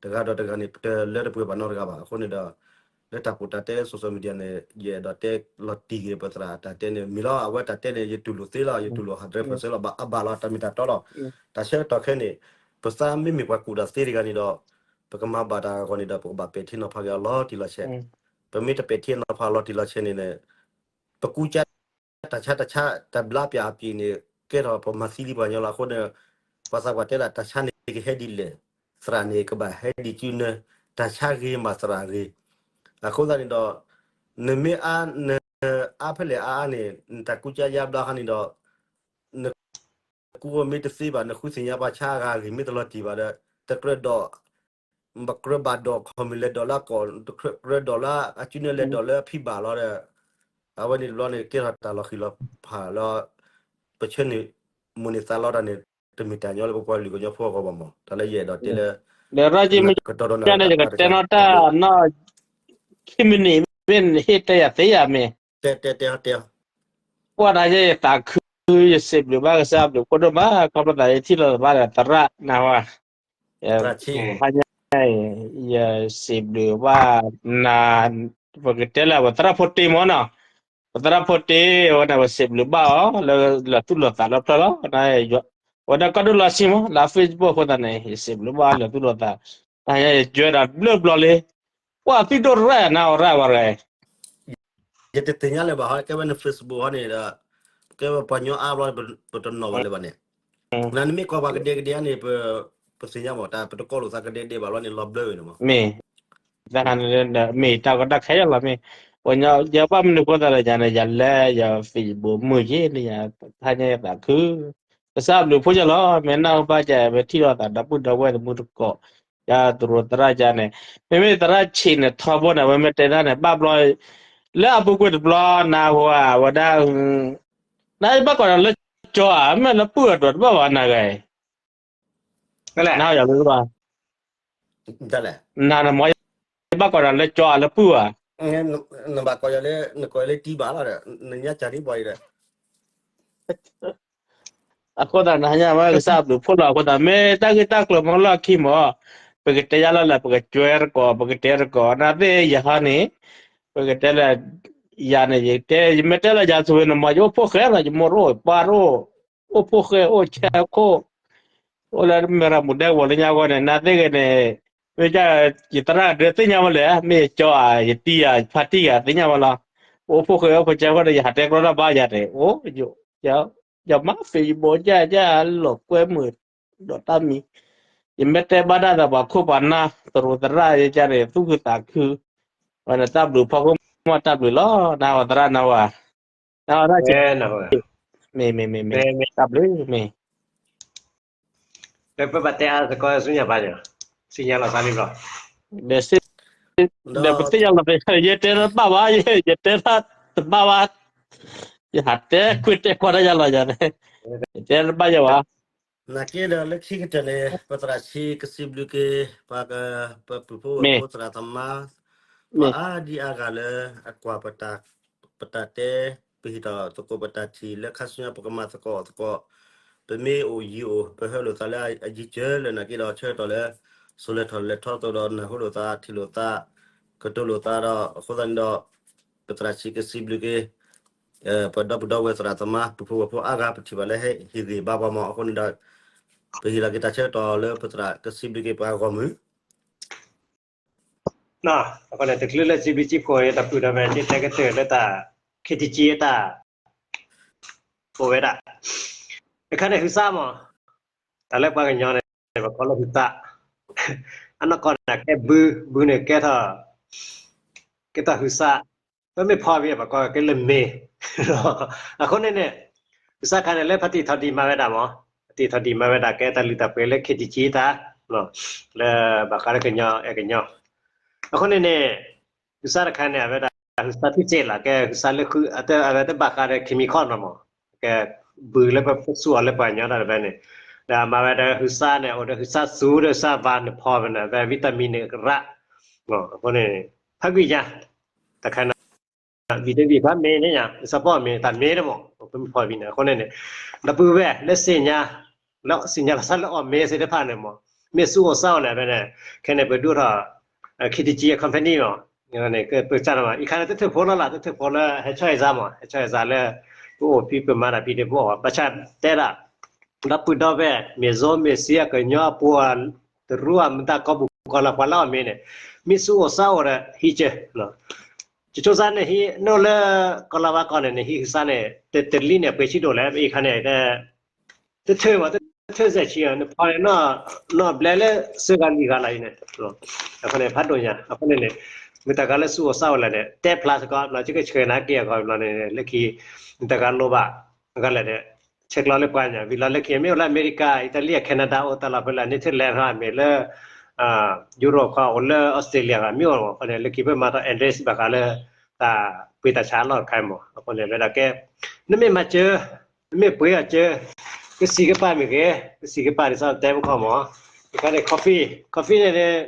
တဂၤဒီးတဂၤန့ၣ် ပတလၢတပှဲၤဘၣ်နီတဂၤဘၣ်. အဃိန့ၣ်ဒီး လၢတၢ်ပူၤတၢ်တဲလၢ social media န့ၣ် ယအဲၣ်ဒိးတဲလီၤတံၢ်က့ၤပသရၣ်တၢ်တဲန့ၣ် မ့ၢ်လီၤ အဝဲတၢ်တဲန့ၣ် ယတူၢ်လိာ်သ့လီၤ ယတူၢ်လိာ် hundred percent လီၤ ဘၣ်အဘၣ်လီၤ တၢ်မ့ၢ်တၢ်တီလီၤ. တၢ်ဆၢကတီၢ်ခဲအံၤန့ၣ် ပသးမ့မ့ၢ်ပှၤကူၣ်တၢ်သ့တဂၤန့ၣ်ဒီး ပကမၤဘၣ်တၢ်အဂီၢ်န့ၣ်ဒီး ပကဘၣ်ပဲာ်ထံနီၤဖးက့ၤအီၤလီၤတံၢ်လီၤဆဲး, ပမ့ၢ်တပဲာ်ထံနီၤဖးလီၤတံၢ်လီၤဆဲးန့ၣ်န့ၣ် ပကူစါ တၢ်ဆါတၢ်ဆါ တၢ်ဘျါပၠးအပျံၤန့ၣ် ကဲထီၣ်ပမၤသံလံပှၤကညီလီၤ. အဃိန့ၣ် ပှၤသးပှၢ်တဲဒၣ် တၢ်ဆါန့ၣ်ကဟဲဒ်လဲၣ်, သရၣ်န့ၣ်ကဘၣ်ဟဲဒ်ကုနၢ, တၢ်ဆါဂ့ၤမးသရၣ်ဂ့ၤ. အဃိသတးန့ၣ်ဒီး နမ့ၢ်အါ နအါဖဲလဲၣ်အါအါန့ၣ် နတၢ်ကူစါယါဘျါခါန့ၣ်ဒီး န ကူအီၤမ့ၢ်တသ့ဘၣ် နဃုသ့ၣ်ညါပှၤဆါအဂၤအဂ့ၢ်မ့ၢ်တလီၤတံၢ်ဘၣ်ဒီး တကြၢးဒီး ပကြၢးဘၣ်ဒီး ခီမ့ၢ်လဲၤဒီးလၢအကီၢ် တကြၢးဒီးလၢအစုနဲၣ်လဲၤဒီးလၢအဖံဘၣ်လီၤဒီး အဝဲန့ၣ်တဘျီန့ၣ် ကဲထီၣ်တၢ်လီၤဃံၤလီၤဖးလၢ ပဆၢန့ၣ် မိၣ်န့ၢ်သးလီတၢ်န့ၣ် တမ့ၢ်တၢ်ညီလၢပပှၤလုၢ်ကညီဖိအဂီၢ်ဘၣ်မး တၢ်လၢယအဲၣ်ဒိးတဲလၢ ကတီၢ်ဒီးနကတဲနီတၢ်နီၢ် ခံမံးနံးမ့ၢ်ဟ့ၣ်တဲယၤသ့ယၤမ့ၢ် တဲတဲတဲတဲ ကွၢ်တၢ်ယဲယသးခု ယစံးဘျုးဘၣ်ကစၢ်ဘျုးခိၣ်ဒိၣ်မး ခီဖျိသးယထံၣ်လိာ်သးဘၣ်ဒီးသရၣ်နၤဝဲ ဖဲညါ ယစံးဘျုးဘၣ်နၤ ပကတဲလၢပသရၣ်ဖိတ့မ့ၢ်နီၤ ပသရၣ်ဖိတ့ဝဲန့ၣ် ပစံးဘျုးဘၣ်အီၤ လၢလီၤသူၣ်လီၤသးလီၤဖျၢၣ်လီၤ ဝဲဒၣ်ကီၢ်ဒိၣ်လီၤဆံမး လၢ Facebook အဃိသတးန့ၣ် ယစံးဘျုးဘၣ်လီၤသူၣ်လီၤသး တၢ်ညါယကွဲဒီးဘျၢဘျီလံ ပှၤသံဒိၣ်ရၣ်နၤအီၤရၣ်ဝဲရၣ် ယတသ့ၣ်ညါလၢၤဘၣ်ဟီ ကဲဝဲန Facebook ဟီန့ၣ်ဒီး ကဲဝဲပှၤကညီအါဘျီ ပတနီၣ်ဘၣ်လၢၤဘၣ်န့ၣ် နမ့ၢ်ကွၢ်ပှၤကဒဲကဒဲန့ၣ် ပသ့ၣ်ညါမး တၢ်ပတကိးလိာ်သးကဒဲကဒဲဘၣ်လီၤန့ၣ် လီၤဘျၢဝဲန့ၣ်မး မ့ၢ် တၢ်မ့ၢ်တၢ်ကီတၢ်ခဲလီၤမ့ၢ် ပှၤကညီ ယဘၣ်မနုၤဃိသတးလဲၣ်ယၤန့ၣ် ယလဲၤယ Facebook မုာ်ယ့ၣ်န့ၣ် ယဖးညါယသးခု ကစၢ်ဘျုးဖှိၣ်ယလီၤ မ့ၢ်နၢ်ဟူဘၣ်ယၤ မ့ၢ်ထံၣ်လိာ်သးဒီပုၢ်ဒီဝဲၢ်သမူတကိး ယသရူးသရၣ်ယၤန့ၣ် မ့မ့ၢ်သရၣ်ဆံးန့ၣ်ထီဘိန့ၣ် အဝဲမ့ၢ်တဲဒၣ်န့ၣ် ဘၣ်ဘျီ လၢအပူၤကွံာ်တဘျီ နၢ်ဟူဧါ ဝဲဒၣ် နဘၣ်ကိးဒီးလၢကၠီဧါ မ့ၢ်လၢပုၢ်အဒိးတဘၣ်ဘၣ်နၤဂၤအံၤ နၢ်ဟူယၤလၢ နၤနမ့ၢ် ယဘၣ်ကိးဒီးလၢကၠီဧါလၢပုၢ်ဧါ နဘၣ်ကိးယၤလၢ နကိးယၤလၢတံဘၣ်လီၤဒီး နညါစၢ်ဒ်ဘၣ်အံၤဒီး အဃိသတးနဟါညါဝဲကစၢ်ဘျုးဖှိၣ်လီၤ အဃိသတးမ့ၢ်တၢ်ဂ့ၢ်တၢ်ကျိၤမ့ၢ်လီၢ်ခံမး ပကတဲယါလီၤလၢ ပကကွဲတကိး ပကတဲတကိး နာ်သ့ၣ်ယဟီန့ၣ် ပကတဲလၢ ယၤန့ၣ် ယတဲ ယမ့ၢ်တဲလၢယၤဆိၣ်ဝဲန့ၣ်မး ယအိၣ်ဖှိၣ်ဃဲလီၤ ယမိၢ်တအိၣ် ပၢ်တအိၣ် အိၣ်ဖှိၣ်ဃဲ အိၣ်ဆဲခိၣ် အိၣ်လၢမ့ၢ်ရမူဒဲကဝီၤလၢညါဂီၢ်န့ၣ် နာ်သ့ၣ်ဂ့ၤန့ၣ် မ့ၢ်ယတရၣ်ဒၢသ့ၣ်ညါဝဲလဲၣ် မ့ၢ်ယကၠီဧါ ယတံဧါ ယဖါတံၢ်ဧါ သ့ၣ်ညါဝဲလီၤ ပအိၣ်ဖှိၣ်ဃဲအိၣ်ဖှိၣ်ဆဲခိၣ်ဒီး ယဟးတဲကျီလၢဘါယၤန့ၣ် အိၣ် ယမၤ Facebook ယၤ ယလီၤကွဲမုာ် ဒီးတၢ်မံၤ ယမ့ၢ်တဲဘၣ်တၢ်ဒီးပှၤခိၣ်ပှၤနၢ် သရူးသရၣ်ယကန့ၣ် သူၣ်ခုသးခု ဝဲန့ၣ်တၢ်ဘျုးဖီခိၣ်မီၢ်တၢ်ဘျုးလီၤ နဝဲသရၣ်နဝဲ နဝဲသရၣ်ဆံး မ့ၢ် မ့ၢ် မ့ၢ် မ့ၢ် တၢ်ဘျုးမ့ၢ် လၢပဘၣ်တဲအါသကိးဆူညါပၢ်န့ၣ် စံၣ်ညါလီၤသးလံဘျီ ဒီး ဒီးပသ့ၣ်ညါလီၤသး ယတဲတၢ်ဘၣ်ဘၣ် ယတဲတၢ် တဘၣ်ဘၣ်, ယဟးတဲကွၢ်တဲကွၢ်တၢ်ယၤလီၤယၤန့ၣ်, တဲတဘၣ်ယၤဘၣ်. နာ်က့ဒီးလၢခံကတၢၢ်န့ၣ် ပသရၣ်ဆံးကစံးဘျုးက့ၤ ပှၤ ပပုၢ်ဖိဝဲၢ်ဖိသရၣ်သမါ ပှၤအါဒံအါဂၤလၢအကွၢ် ပတၢ်တဲ ပဟ့ၣ်ထီၣ်သကိးပတၢ်ထံၣ်လၢခါဆူညါ ပကမၤသကိးသကိး, ပမ့ၢ်အိၣ်ယံၤအိၣ် ပဟၢလိာ်သးလၢအယံၤစၢၤလၢနာ်က့ဒီး ဆၢကတီၢ်လၢ စိၤလဲၤထီၣ်လဲၤထီသိးဒီး နၢ်ဟူလိာ်သး ထံၣ်လိာ်သး ကတိၤလိာ်သးဒီး အဃိသတးန့ၣ်ဒီး ပသရၣ်ဆံးကစံးဘျုးက့ၤ ပဒီပုၢ်ဒီဝဲၢ်သရၣ်သမါ ပုၢ်ဖိဝဲၢ်ဖိအါဂၤ ပထံၣ်ဘၣ်လၢဟဲဟ့ၣ်ဂံၢ်ဘါပှၤမး အဃိန့ၣ်ဒီး ပဟ့ၣ်လီၤက့ၤတၢ်ဆၢကတီၢ်လၢပသရၣ်ကစံးဘျုးက့ၤပှၤဂီၢ်မုၢ် အဃိန့ၣ် တချုးလၢစံးဘျုးစံးဖှိၣ်အံၤ တၢ်ပုၢ်ဒီးဝဲၢ် ကတဲကတၢၢ်လၢတၢ် ခ့တကံအတၢ် အိၣ်ဝဲဒၣ် တခါန့ၣ် ဟုသၣ်မး တၢ်လၢပှၤကညီန့ၣ် ပကိးလၢဟုသၣ်, အနီၢ်ကီၢ်န့ၣ် ကဲဘု, ဘုန့ၣ်ကဲထီၣ် ကဲထီၣ်ဟုသၣ်, ပမ့ၢ်ဖီဝဲ ပကိးက့ၤလၢမ့ၤ, အဃိန့ၣ်န့ၣ် ဟုသၣ်ခါန့ၣ် လၢဖါတံၢ်ထီၣ်ဒံးမၤဝဲဒၣ်မး, ဖါတံၢ်ထီၣ်ဒံးမၤဝဲဒၣ် ကဲတၢ်လုၢ်တၢ်ပှ့ၤလၢ ခ့တကံတၢ် လၢဘၣ်ဃးလၢကညီအဲၣ်ကညီ, အဃိန့ၣ်န့ၣ် ဟုသၣ်တခါန့ၣ် အဝဲဒၣ် ဟုသၣ်ထံစ့လး ကဲဟုသၣ်လၢ အဝဲတဘၣ်ဃးဒီး chemical နီၤမး, ကဲ ဘုလၢပသူၣ်အီၤလၢပှၤကညီတၢ်တဖဲန့ၣ်, ဒီးမၤဝဲဒီးဟုသၣ်န့ၣ် အိၣ်ဒီးဟုသၣ်စူၤဒီးဟုသၣ်ဝါန့ၣ် ဖီဝဲန့ၣ် အဝဲ vitamin န့ၣ်ကရၣ်, အဃိန့ၣ် ဖးကွံာ်ညါ တခါန့ၣ် ဝံၤတဝံၤဖးမ့ၤန့ၣ်ညါ စီၤပီၣ်မ့ၤ တၢ်မ့ၤတမး ပမ့ၢ်ဖီဝံၤန့ၣ် အဃိန့ၣ်န့ၣ် ဒီပုၢ်ဝဲၢ်လၢသ့ၣ်ညါ လၢသ့ၣ်ညါလီၤသးလၢအီၣ်မ့ၤသ့ၣ်တဖၣ်န့ၣ်မး မ့ၢ်သူၣ်အိၣ်သးအိၣ်န့ၣ် ဖဲန့ၣ် ခဲန့ၣ်ပဒိၣ်ထီၣ် ခ့တကံ company မး ပစၢ်မး အံၤခါန့ၣ် တထၢၣ်ဖိလီၤလၢ တထၢၣ်ဖိလၢ ဟဲဆီၣ်အံၤစါမး ဟဲဆီၣ်အံၤစါလၢ ပအိၣ်ဖံးပမၤတၢ်ဖံးတဘိၣ် ဘၣ်ဆၣ်တဲဒၣ် ဒီပုၢ်ဒီဝဲၢ် မ့ၢ်စိမ့ၢ်စ့အကညီအပူၤ တရူးအမတၤကီၢ်ပူၤကီၢ်လၢ်ပှၤလၢအီၣ်မ့ၤန့ၣ် မ့ၢ်သူၣ်အိၣ်သးအိၣ်ဒီးဟံးကၢ ကၠိစါန့ၣ်ဟံး နအိၣ်လၢ ကီၢ်လါဝါကီၢ်န့ၣ် နဟံးဟုသၣ်န့ၣ် တလံၣ်န့ၣ် ပှဲၤဆံဒိၣ်လဲၣ် အံၤခါန့ၣ် တထၢၣ်မး တထၢၣ်စဲးဆံ နဖီန့ၣ် နီၢ်ဘျဲလၢစၢဂၤလံၤဂၤလီၤအံၤန့ၣ် အဃိန့ၣ် ဖးဒိၣ်ညါ အဃိန့ၣ်န့ၣ် မ့ၢ်တၢ်ဂၤလၢသူၣ်အိၣ်သးအိၣ်လဲၣ်န့ၣ် တဲဖျါစ့ၢ်ကီး ဘျီကဆှၢနၤက့ၤအဂီၢ်ဘျီန့ၣ် လၢခံ မ့ၢ်တၢ်ဂၤလိၣ်ဘၣ် အဂၤလဲၣ်န့ၣ် ဆဲးကျိးလၢပှၤညါ ဝံၤလီၤလၢခံ မ့ၢ်အိၣ်လၢအမဲရကၤ အံၤတလံၣ် အ Canada အိၣ်တၢ်လီၢ်ဖဲလၢ Netherlands မ့ၢ်လၢ Europe ခီ အိၣ်လၢ Australia ဂၤ မ့ၢ်အိၣ်မး အဃိန့ၣ် လၢခံဖဲမၤထီၣ် address ဘၣ်ဃးလၢ တၢ်ပှ့ၤတၢ်ဆါအလီၢ်တခါမး အဃိန့ၣ် ဝဲဒၣ်ကဲ နမ့ၢ်မၤစၢၤ နမ့ၢ်ပှ့ၤအီၤစၢၤ ကစံးကပာ်မ့ၢ်ဂ့ၤ ကစံးကပာ်ဒ်သိးတဲမုၢ်ခီမး တခါန့ၣ် coffee coffee န့ၣ်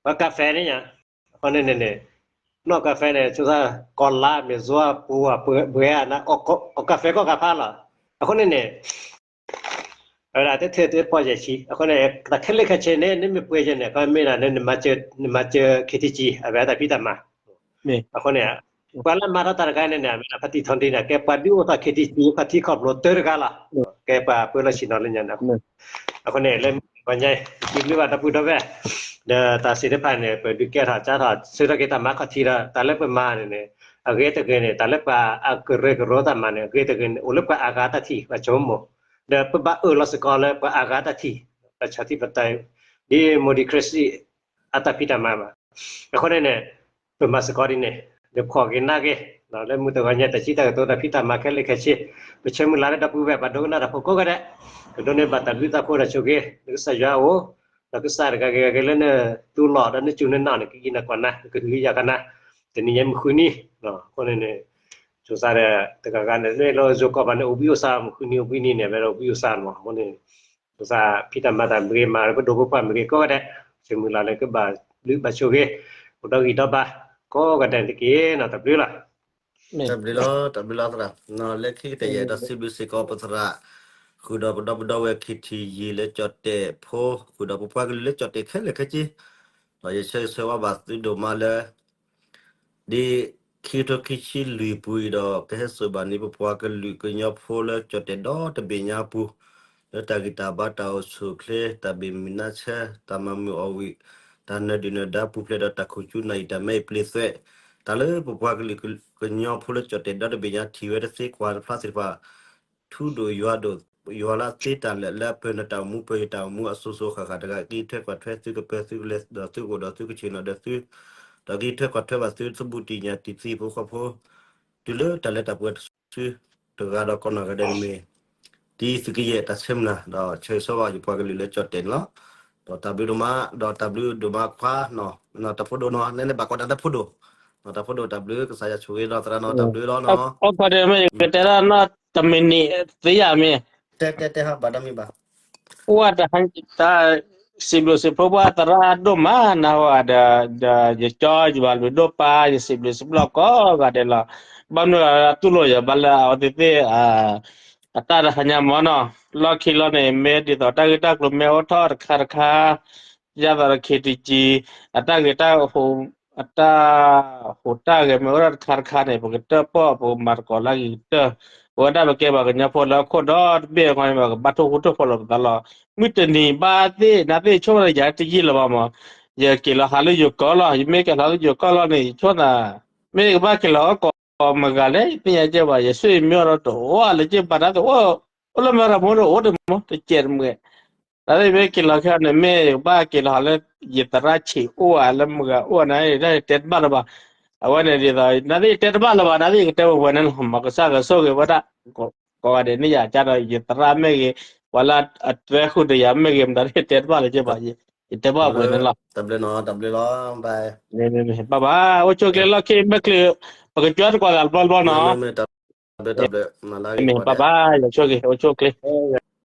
ပှၤကါဖဲန့ၣ်ညါ အဃိန့ၣ်န့ၣ်န့ၣ် နီၢ်ကါဖဲန့ၣ် ဆိသး ကီၢ်လါ မ့ၢ်စိပူၤ ပှဲၤနၤ အီၣ်ကါဖဲကီၢ်ကါဖးလီၤ အဃိန့ၣ်န့ၣ် အဝဲဒၣ်တထၢၣ်တဖီယဲၢ်ဆံ အဃိန့ၣ် တၢ်ခဲလၢာ်ခဲဆ့န့ၣ် နမ့ၢ်ပှ့ၤယဲၢ်န့ၣ် ခီမ့ၢ်ဒၣ် နမၤစၢၤ ခ့ထံကံ အဝဲတၢ်ဖံးတၢ်မၤ အဃိန့ၣ် ပှၤလၢမၤထီၣ်တၢ်တခါန့ၣ်န့ၣ် အဝဲဒၣ်ဖါတံၢ်ထီၣ်ဒံးန့ၣ် ကဲပှၤဒုးအိၣ်ထီၣ်ခ့ထံကံ ခီၣ်ထံးခီၣ်ဘိတၢတဂၤလီၤ ကဲပှၤပၢလီၢ်ဆ့ၣ်နီၤလၢညါန့ၣ် အဃိန့ၣ် လၢမုၢ်တဂီၤညါအံၤ စံးဘျုးဘၣ်ဒီပုၢ်ဒီဝဲၢ် ဒီးတၢ်သ့ၣ်တဖၣ်န့ၣ် ပဒုးကဲထီၣ်ကၠါထီၣ် ဆၢထီၣ်က့ၤတၢ်မၤခီၣ်ထံးဒီး တၢ်လၢပမၤန့ၣ်န့ၣ် အဂ့ၤတဂ့ၤန့ၣ် တၢ်လၢပှၤအကရၢကရိတၢ်မၤန့ၣ် အဂ့ၤတဂ့ၤန့ၣ် အိၣ်လၢပှၤအါဂၤတၢ်ထံၣ် ပှၤဆိကမိၣ် ဒီးပဘၣ်အၢၣ်လီၤစ့ၢ်ကီးလၢပှၤအါဂၤတၢ်ထံၣ် ပှၤဆၣ်ထံပတၢ် democracy အတၢ်ဖံးတၢ်မၤဘၣ် အဃိန့ၣ်န့ၣ် ပမၤစ့ၢ်ကီးဒ်န့ၣ် ဒီးဖှီၣ်က့ၤနၢ်က့ၤ လၢမုၢ်တဂီၤညါတၢ်စံးတၢ်ကတိၤတၢ်ဖံးတၢ်မၤခဲလၢာ်ခဲဆ့ ပဆၢမုၢ်လၢ်လၢဒီပုၢ်ဝဲၢ်ပှၤဒိကနၣ်တၢ်ဖိကိးဂၤဒဲး ကဒိးန့ၢ်ဘၣ်တၢ်ဘျုးတၢ်ဖှိၣ်တၢ်ဆိၣ်ဂ့ၤ လၢကစၢ်ယွၤအအိၣ် ဒီးကစၢ်တဂၤဂ့ၤဂ့ၤလၢနတူၢ်လိာ်ဒီးနစူၢ်နနာ်န့ၣ် ကဟံးနၤကွၢ်နၤ ကဟုကယာ်ကနၤ တနံၤညါမုၢ်ဃုနံၤ အဃိန့ၣ်န့ၣ် ဆိသးဒီး တဂၤဂၤန့ၣ် မ့ၢ်လၢယိၤကီၢ်ဘၣ်န့ၣ် အိၣ်ဘှံးအိၣ်သါ မုၢ်ဃုနံၤအိၣ်ဘှံးနံၤန့ၣ် အဝဲဒၣ်အိၣ်ဘှံးအိၣ်သါန့ၣ်မး အဃိန့ၣ် ဆိသးဖံးတၢ်မၤတၢ်မ့ၢ်ဂ့ၤ မၤလၢပဒိၣ်ပပှၢ်မ့ၢ်ဂ့ၤကိးဂၤဒဲး ဆၢမုၢ်လၢ်လၢကဘၣ်ဘျုးဘၣ်ဆိၣ်ဂ့ၤ အိၣ်ဒီးဂံၢ်ဒီးဘါ ကိးဂၤဒဲးတက့ၢ်နီၤ တၢ်ဘျုးလီၤ တၢ်ဘျုးလီၤ တၢ်ဘျုးလီၤသရၣ် လၢခံကတၢၢ်ယအဲၣ်ဒိးစံးဘျုးစ့ၢ်ကီးပသရၣ် ဃုာ်ဒီးပဒီပုၢ်ဒီဝဲၢ် ခ့ထံယံၤ လၢကၠီၣ်တဲာ်ဖိ ဃုာ်ဒီးပပှၤကလုာ်လၢကၠီၣ်တဲာ်ခဲလၢာ်ခဲဆ့ ဒီးယဆၢဂ့ၤဆၢဝါဘၣ်သုဒိၣ်မးလၢ ဒ်ခံကထိခံဆံလွံၢ်ပူၤအံၤဒီး ကဟဲစိာ်ဘၣ်န့ၢ်ပပှၤကလုာ်ကညီဖိလၢကၠီၣ်တဲာ်ဒီတဘ့ၣ်ညါအပူၤ လၢတၢ်ဂံၢ်တၢ်ဘါ တၢ်အိၣ်ဆူၣ်အိၣ်ချ့ တၢ်ဘၣ်မုာ်နါဆၢ တၢ်မၤမုာ်အီၣ်ဝံၣ် တၢ်နၢၤဒုၣ်နၢၤဒါပူၤဖျဲးဒီးတၢ်ခိၣ်ဆူနၢ်အံၤတၢ်မဲအံၤပျ့ၤသွဲး တၢ်လၢပပှၤကလုာ်ကညီဖိလၢကၠီၣ်တဲာ်ဒီတဘ့ၣ်ညါထံၣ်ဝဲတသ့ကွၢ်တဖျါသ့ၣ်တဖၣ် ထူဒိၣ်ယွၤဒိၣ် ယွၤလၢအသ့တၢ်လၢာ်လၢအပၢၢ်နတၢ်အိၣ်မူပၢၢ်ယတၢ်အိၣ်မူအစိၤစိၤဃၣ်ဃၣ်တဂၤ ကဂံၢ်ထွဲကွၢ်ထွဲသုကပၢၤသုကလဲၤဒီးသုကအိၣ်ဒီးသုကဆ့ၣ်နီၤဒီးသု ဒီးကဂံၢ်ထွဲကွၢ်ထွဲဘၣ်သုသဘူၣ်တံၢ်ညၣ်တံၢ်သံဖိဃီဖိ တုၤလၢတၢ်လၢတၢ်ပှဲၤတစု တဂၤဒီးကိးနီၢ်ဂၤဒဲးန့ၣ်မ့ၢ် ဒ်သုးကယဲၢ်တၢ်ဆၢမုၢ်လၢ် ဒီးဆၢဂ့ၤဆၢဝါယပှၤကလုာ်လၢကၠီၣ်တဲာ်န့ၣ်လီၤ. ဒီးတၢ်ဘျုးဒိၣ်မး ဒီးတၢ်ဘျုးဒိၣ်မးခွါ တၢ်ဖိဒိၣ်နီၤ နဲန့ၣ်ဘၣ်ကွၢ်တၢ်တၢ်ဖိဒိၣ် တၢ်ဖိဒိၣ်တၢ်ဘျုး ကစၢ်ယွၤဆိၣ်ဂ့ၤဒီးသရၣ်နီၤ တၢ်ဘျုးလီၤနီၤ. အိၣ်ခိးဒီးမ့ၢ်ယကတဲဒၣ်နီၢ်တမံၤနံၤသ့ယၤမ့ၢ် တဲတဲတဲဟဘၣ်တမံၤဘၣ် အိၣ်တဟါ စံးဘျုးစံးဖှိၣ်ပှၤသရၣ်ဒိၣ်မး နဟါဒီး ဒီးယကၠီယဘၣ်ဘျုးဒိၣ်ပၢ် ယစံးဘျုးစံးဖှိၣ်ကိးဂၤဒဲးလီၤ. ဘၣ်မနုၤအတူၢ်လိာ်ယၤဘၣ်လၢအဝဲသ့ၣ်သ့ၣ် အတၢ်တဟါညါမ့ၢ်နီၤ လီၢ်ခံလီၤန့ၣ် မ့ၢ်ဒ်သိးတၢ်ဂ့ၢ်တၢ်ကျိၤမ့ၢ်အိၣ်ထီၣ်တခါတခါ ယသးဒီး ခ့တကံ အတၢ်ဂ့ၢ်တၢ်ဟူး အတၢ်ဟူးတၢ်ဂဲၤမ့ၢ်အိၣ်ထီၣ်တခါတခါန့ၣ် ပကတၢၣ်ပီၣ် ပကမၤသကိးလၢအဂ့ၤကတၢၢ် ပဝဲဒၣ်ပကဲပှၤကညီဖိလၢဟီၣ်ခိၣ်ဒီတဘ့ၣ်အဃိန့ၣ် ပကဘၣ်ထိၣ်ဃူထိၣ်ဖိးလိာ်ပသးလီၤ. မုၢ်တနံၤဘၣ်သ့ၣ် နသ့ၣ်ဆိကမိၣ်ယၤတယံာ်လၢၤဘၣ်မး ယက့ၤလီၤဟးလၢယိၤကီၢ်လီၤ ယမ့ၢ်က့ၤလီၤလၢယိၤကီၢ်လီၤန့ၣ် ယဆိကမိၣ် မ့ၢ်ယကဘၣ်က့ၤလီၤဟီၣ်ကဝီၤမတၤဂၤလဲၣ် ယသ့ၣ်ညါကဲဘၣ် ယဆိကမိၣ်မ့ၢ်အီၤဒီးတအိၣ်လၢက့ဘၣ် နသ့ၣ်အိၣ် အိၣ်လၢမတၤမ့ၢ်ဒီးအိၣ်တမ့ၢ် တကဲးတမ့ၢ် နသ့ၣ်မ့ၢ်က့ၤလီၤခဲအံၤန့ၣ် မ့ၢ်ယကဘၣ်က့ၤလီၤဟးလၢ ယသရၣ်ဆံးအိၣ်ဧါ လၢမတၤဂၤအိၣ်ဧါန့ၣ် ယတဲတဘၣ်လၢၤဘၣ်. အဝဲန့ၣ်ဒ်သိး နသ့ၣ်တဲတဘၣ်လၢၤဘၣ် နသ့ၣ်ကတဲဝဲဝဲန့ၣ်လီၤ မ်ကစၢ်ကဆိၣ်ဂ့ၤဝဲဒၣ် ကိးဂၤဒဲးန့ၣ်ယၤကဒီး ယသရၣ်မ့ၢ်ဂ့ၤ ပှၤလၢအသွဲဃုာ်ဒီးယၤမ့ၢ်ဂ့ၤ မတၤတဟ့ၣ်တဲတဘၣ်လၢၤက့ဘၣ် ယတဲဘၣ်ပှဲၤန့ၣ်လီၤ. ဘၣ်ဘၣ် အိၣ်ဆိၣ်ကျဲလီၢ်ခံမ့ၢ်ချ့ ပကကွၢ်တကွၢ်သးတဘျီတဘျီနီၤ ဘၣ်ဘၣ် ယဆိၣ်ဂ့ၤ အိၣ်ဆိၣ်ကျဲ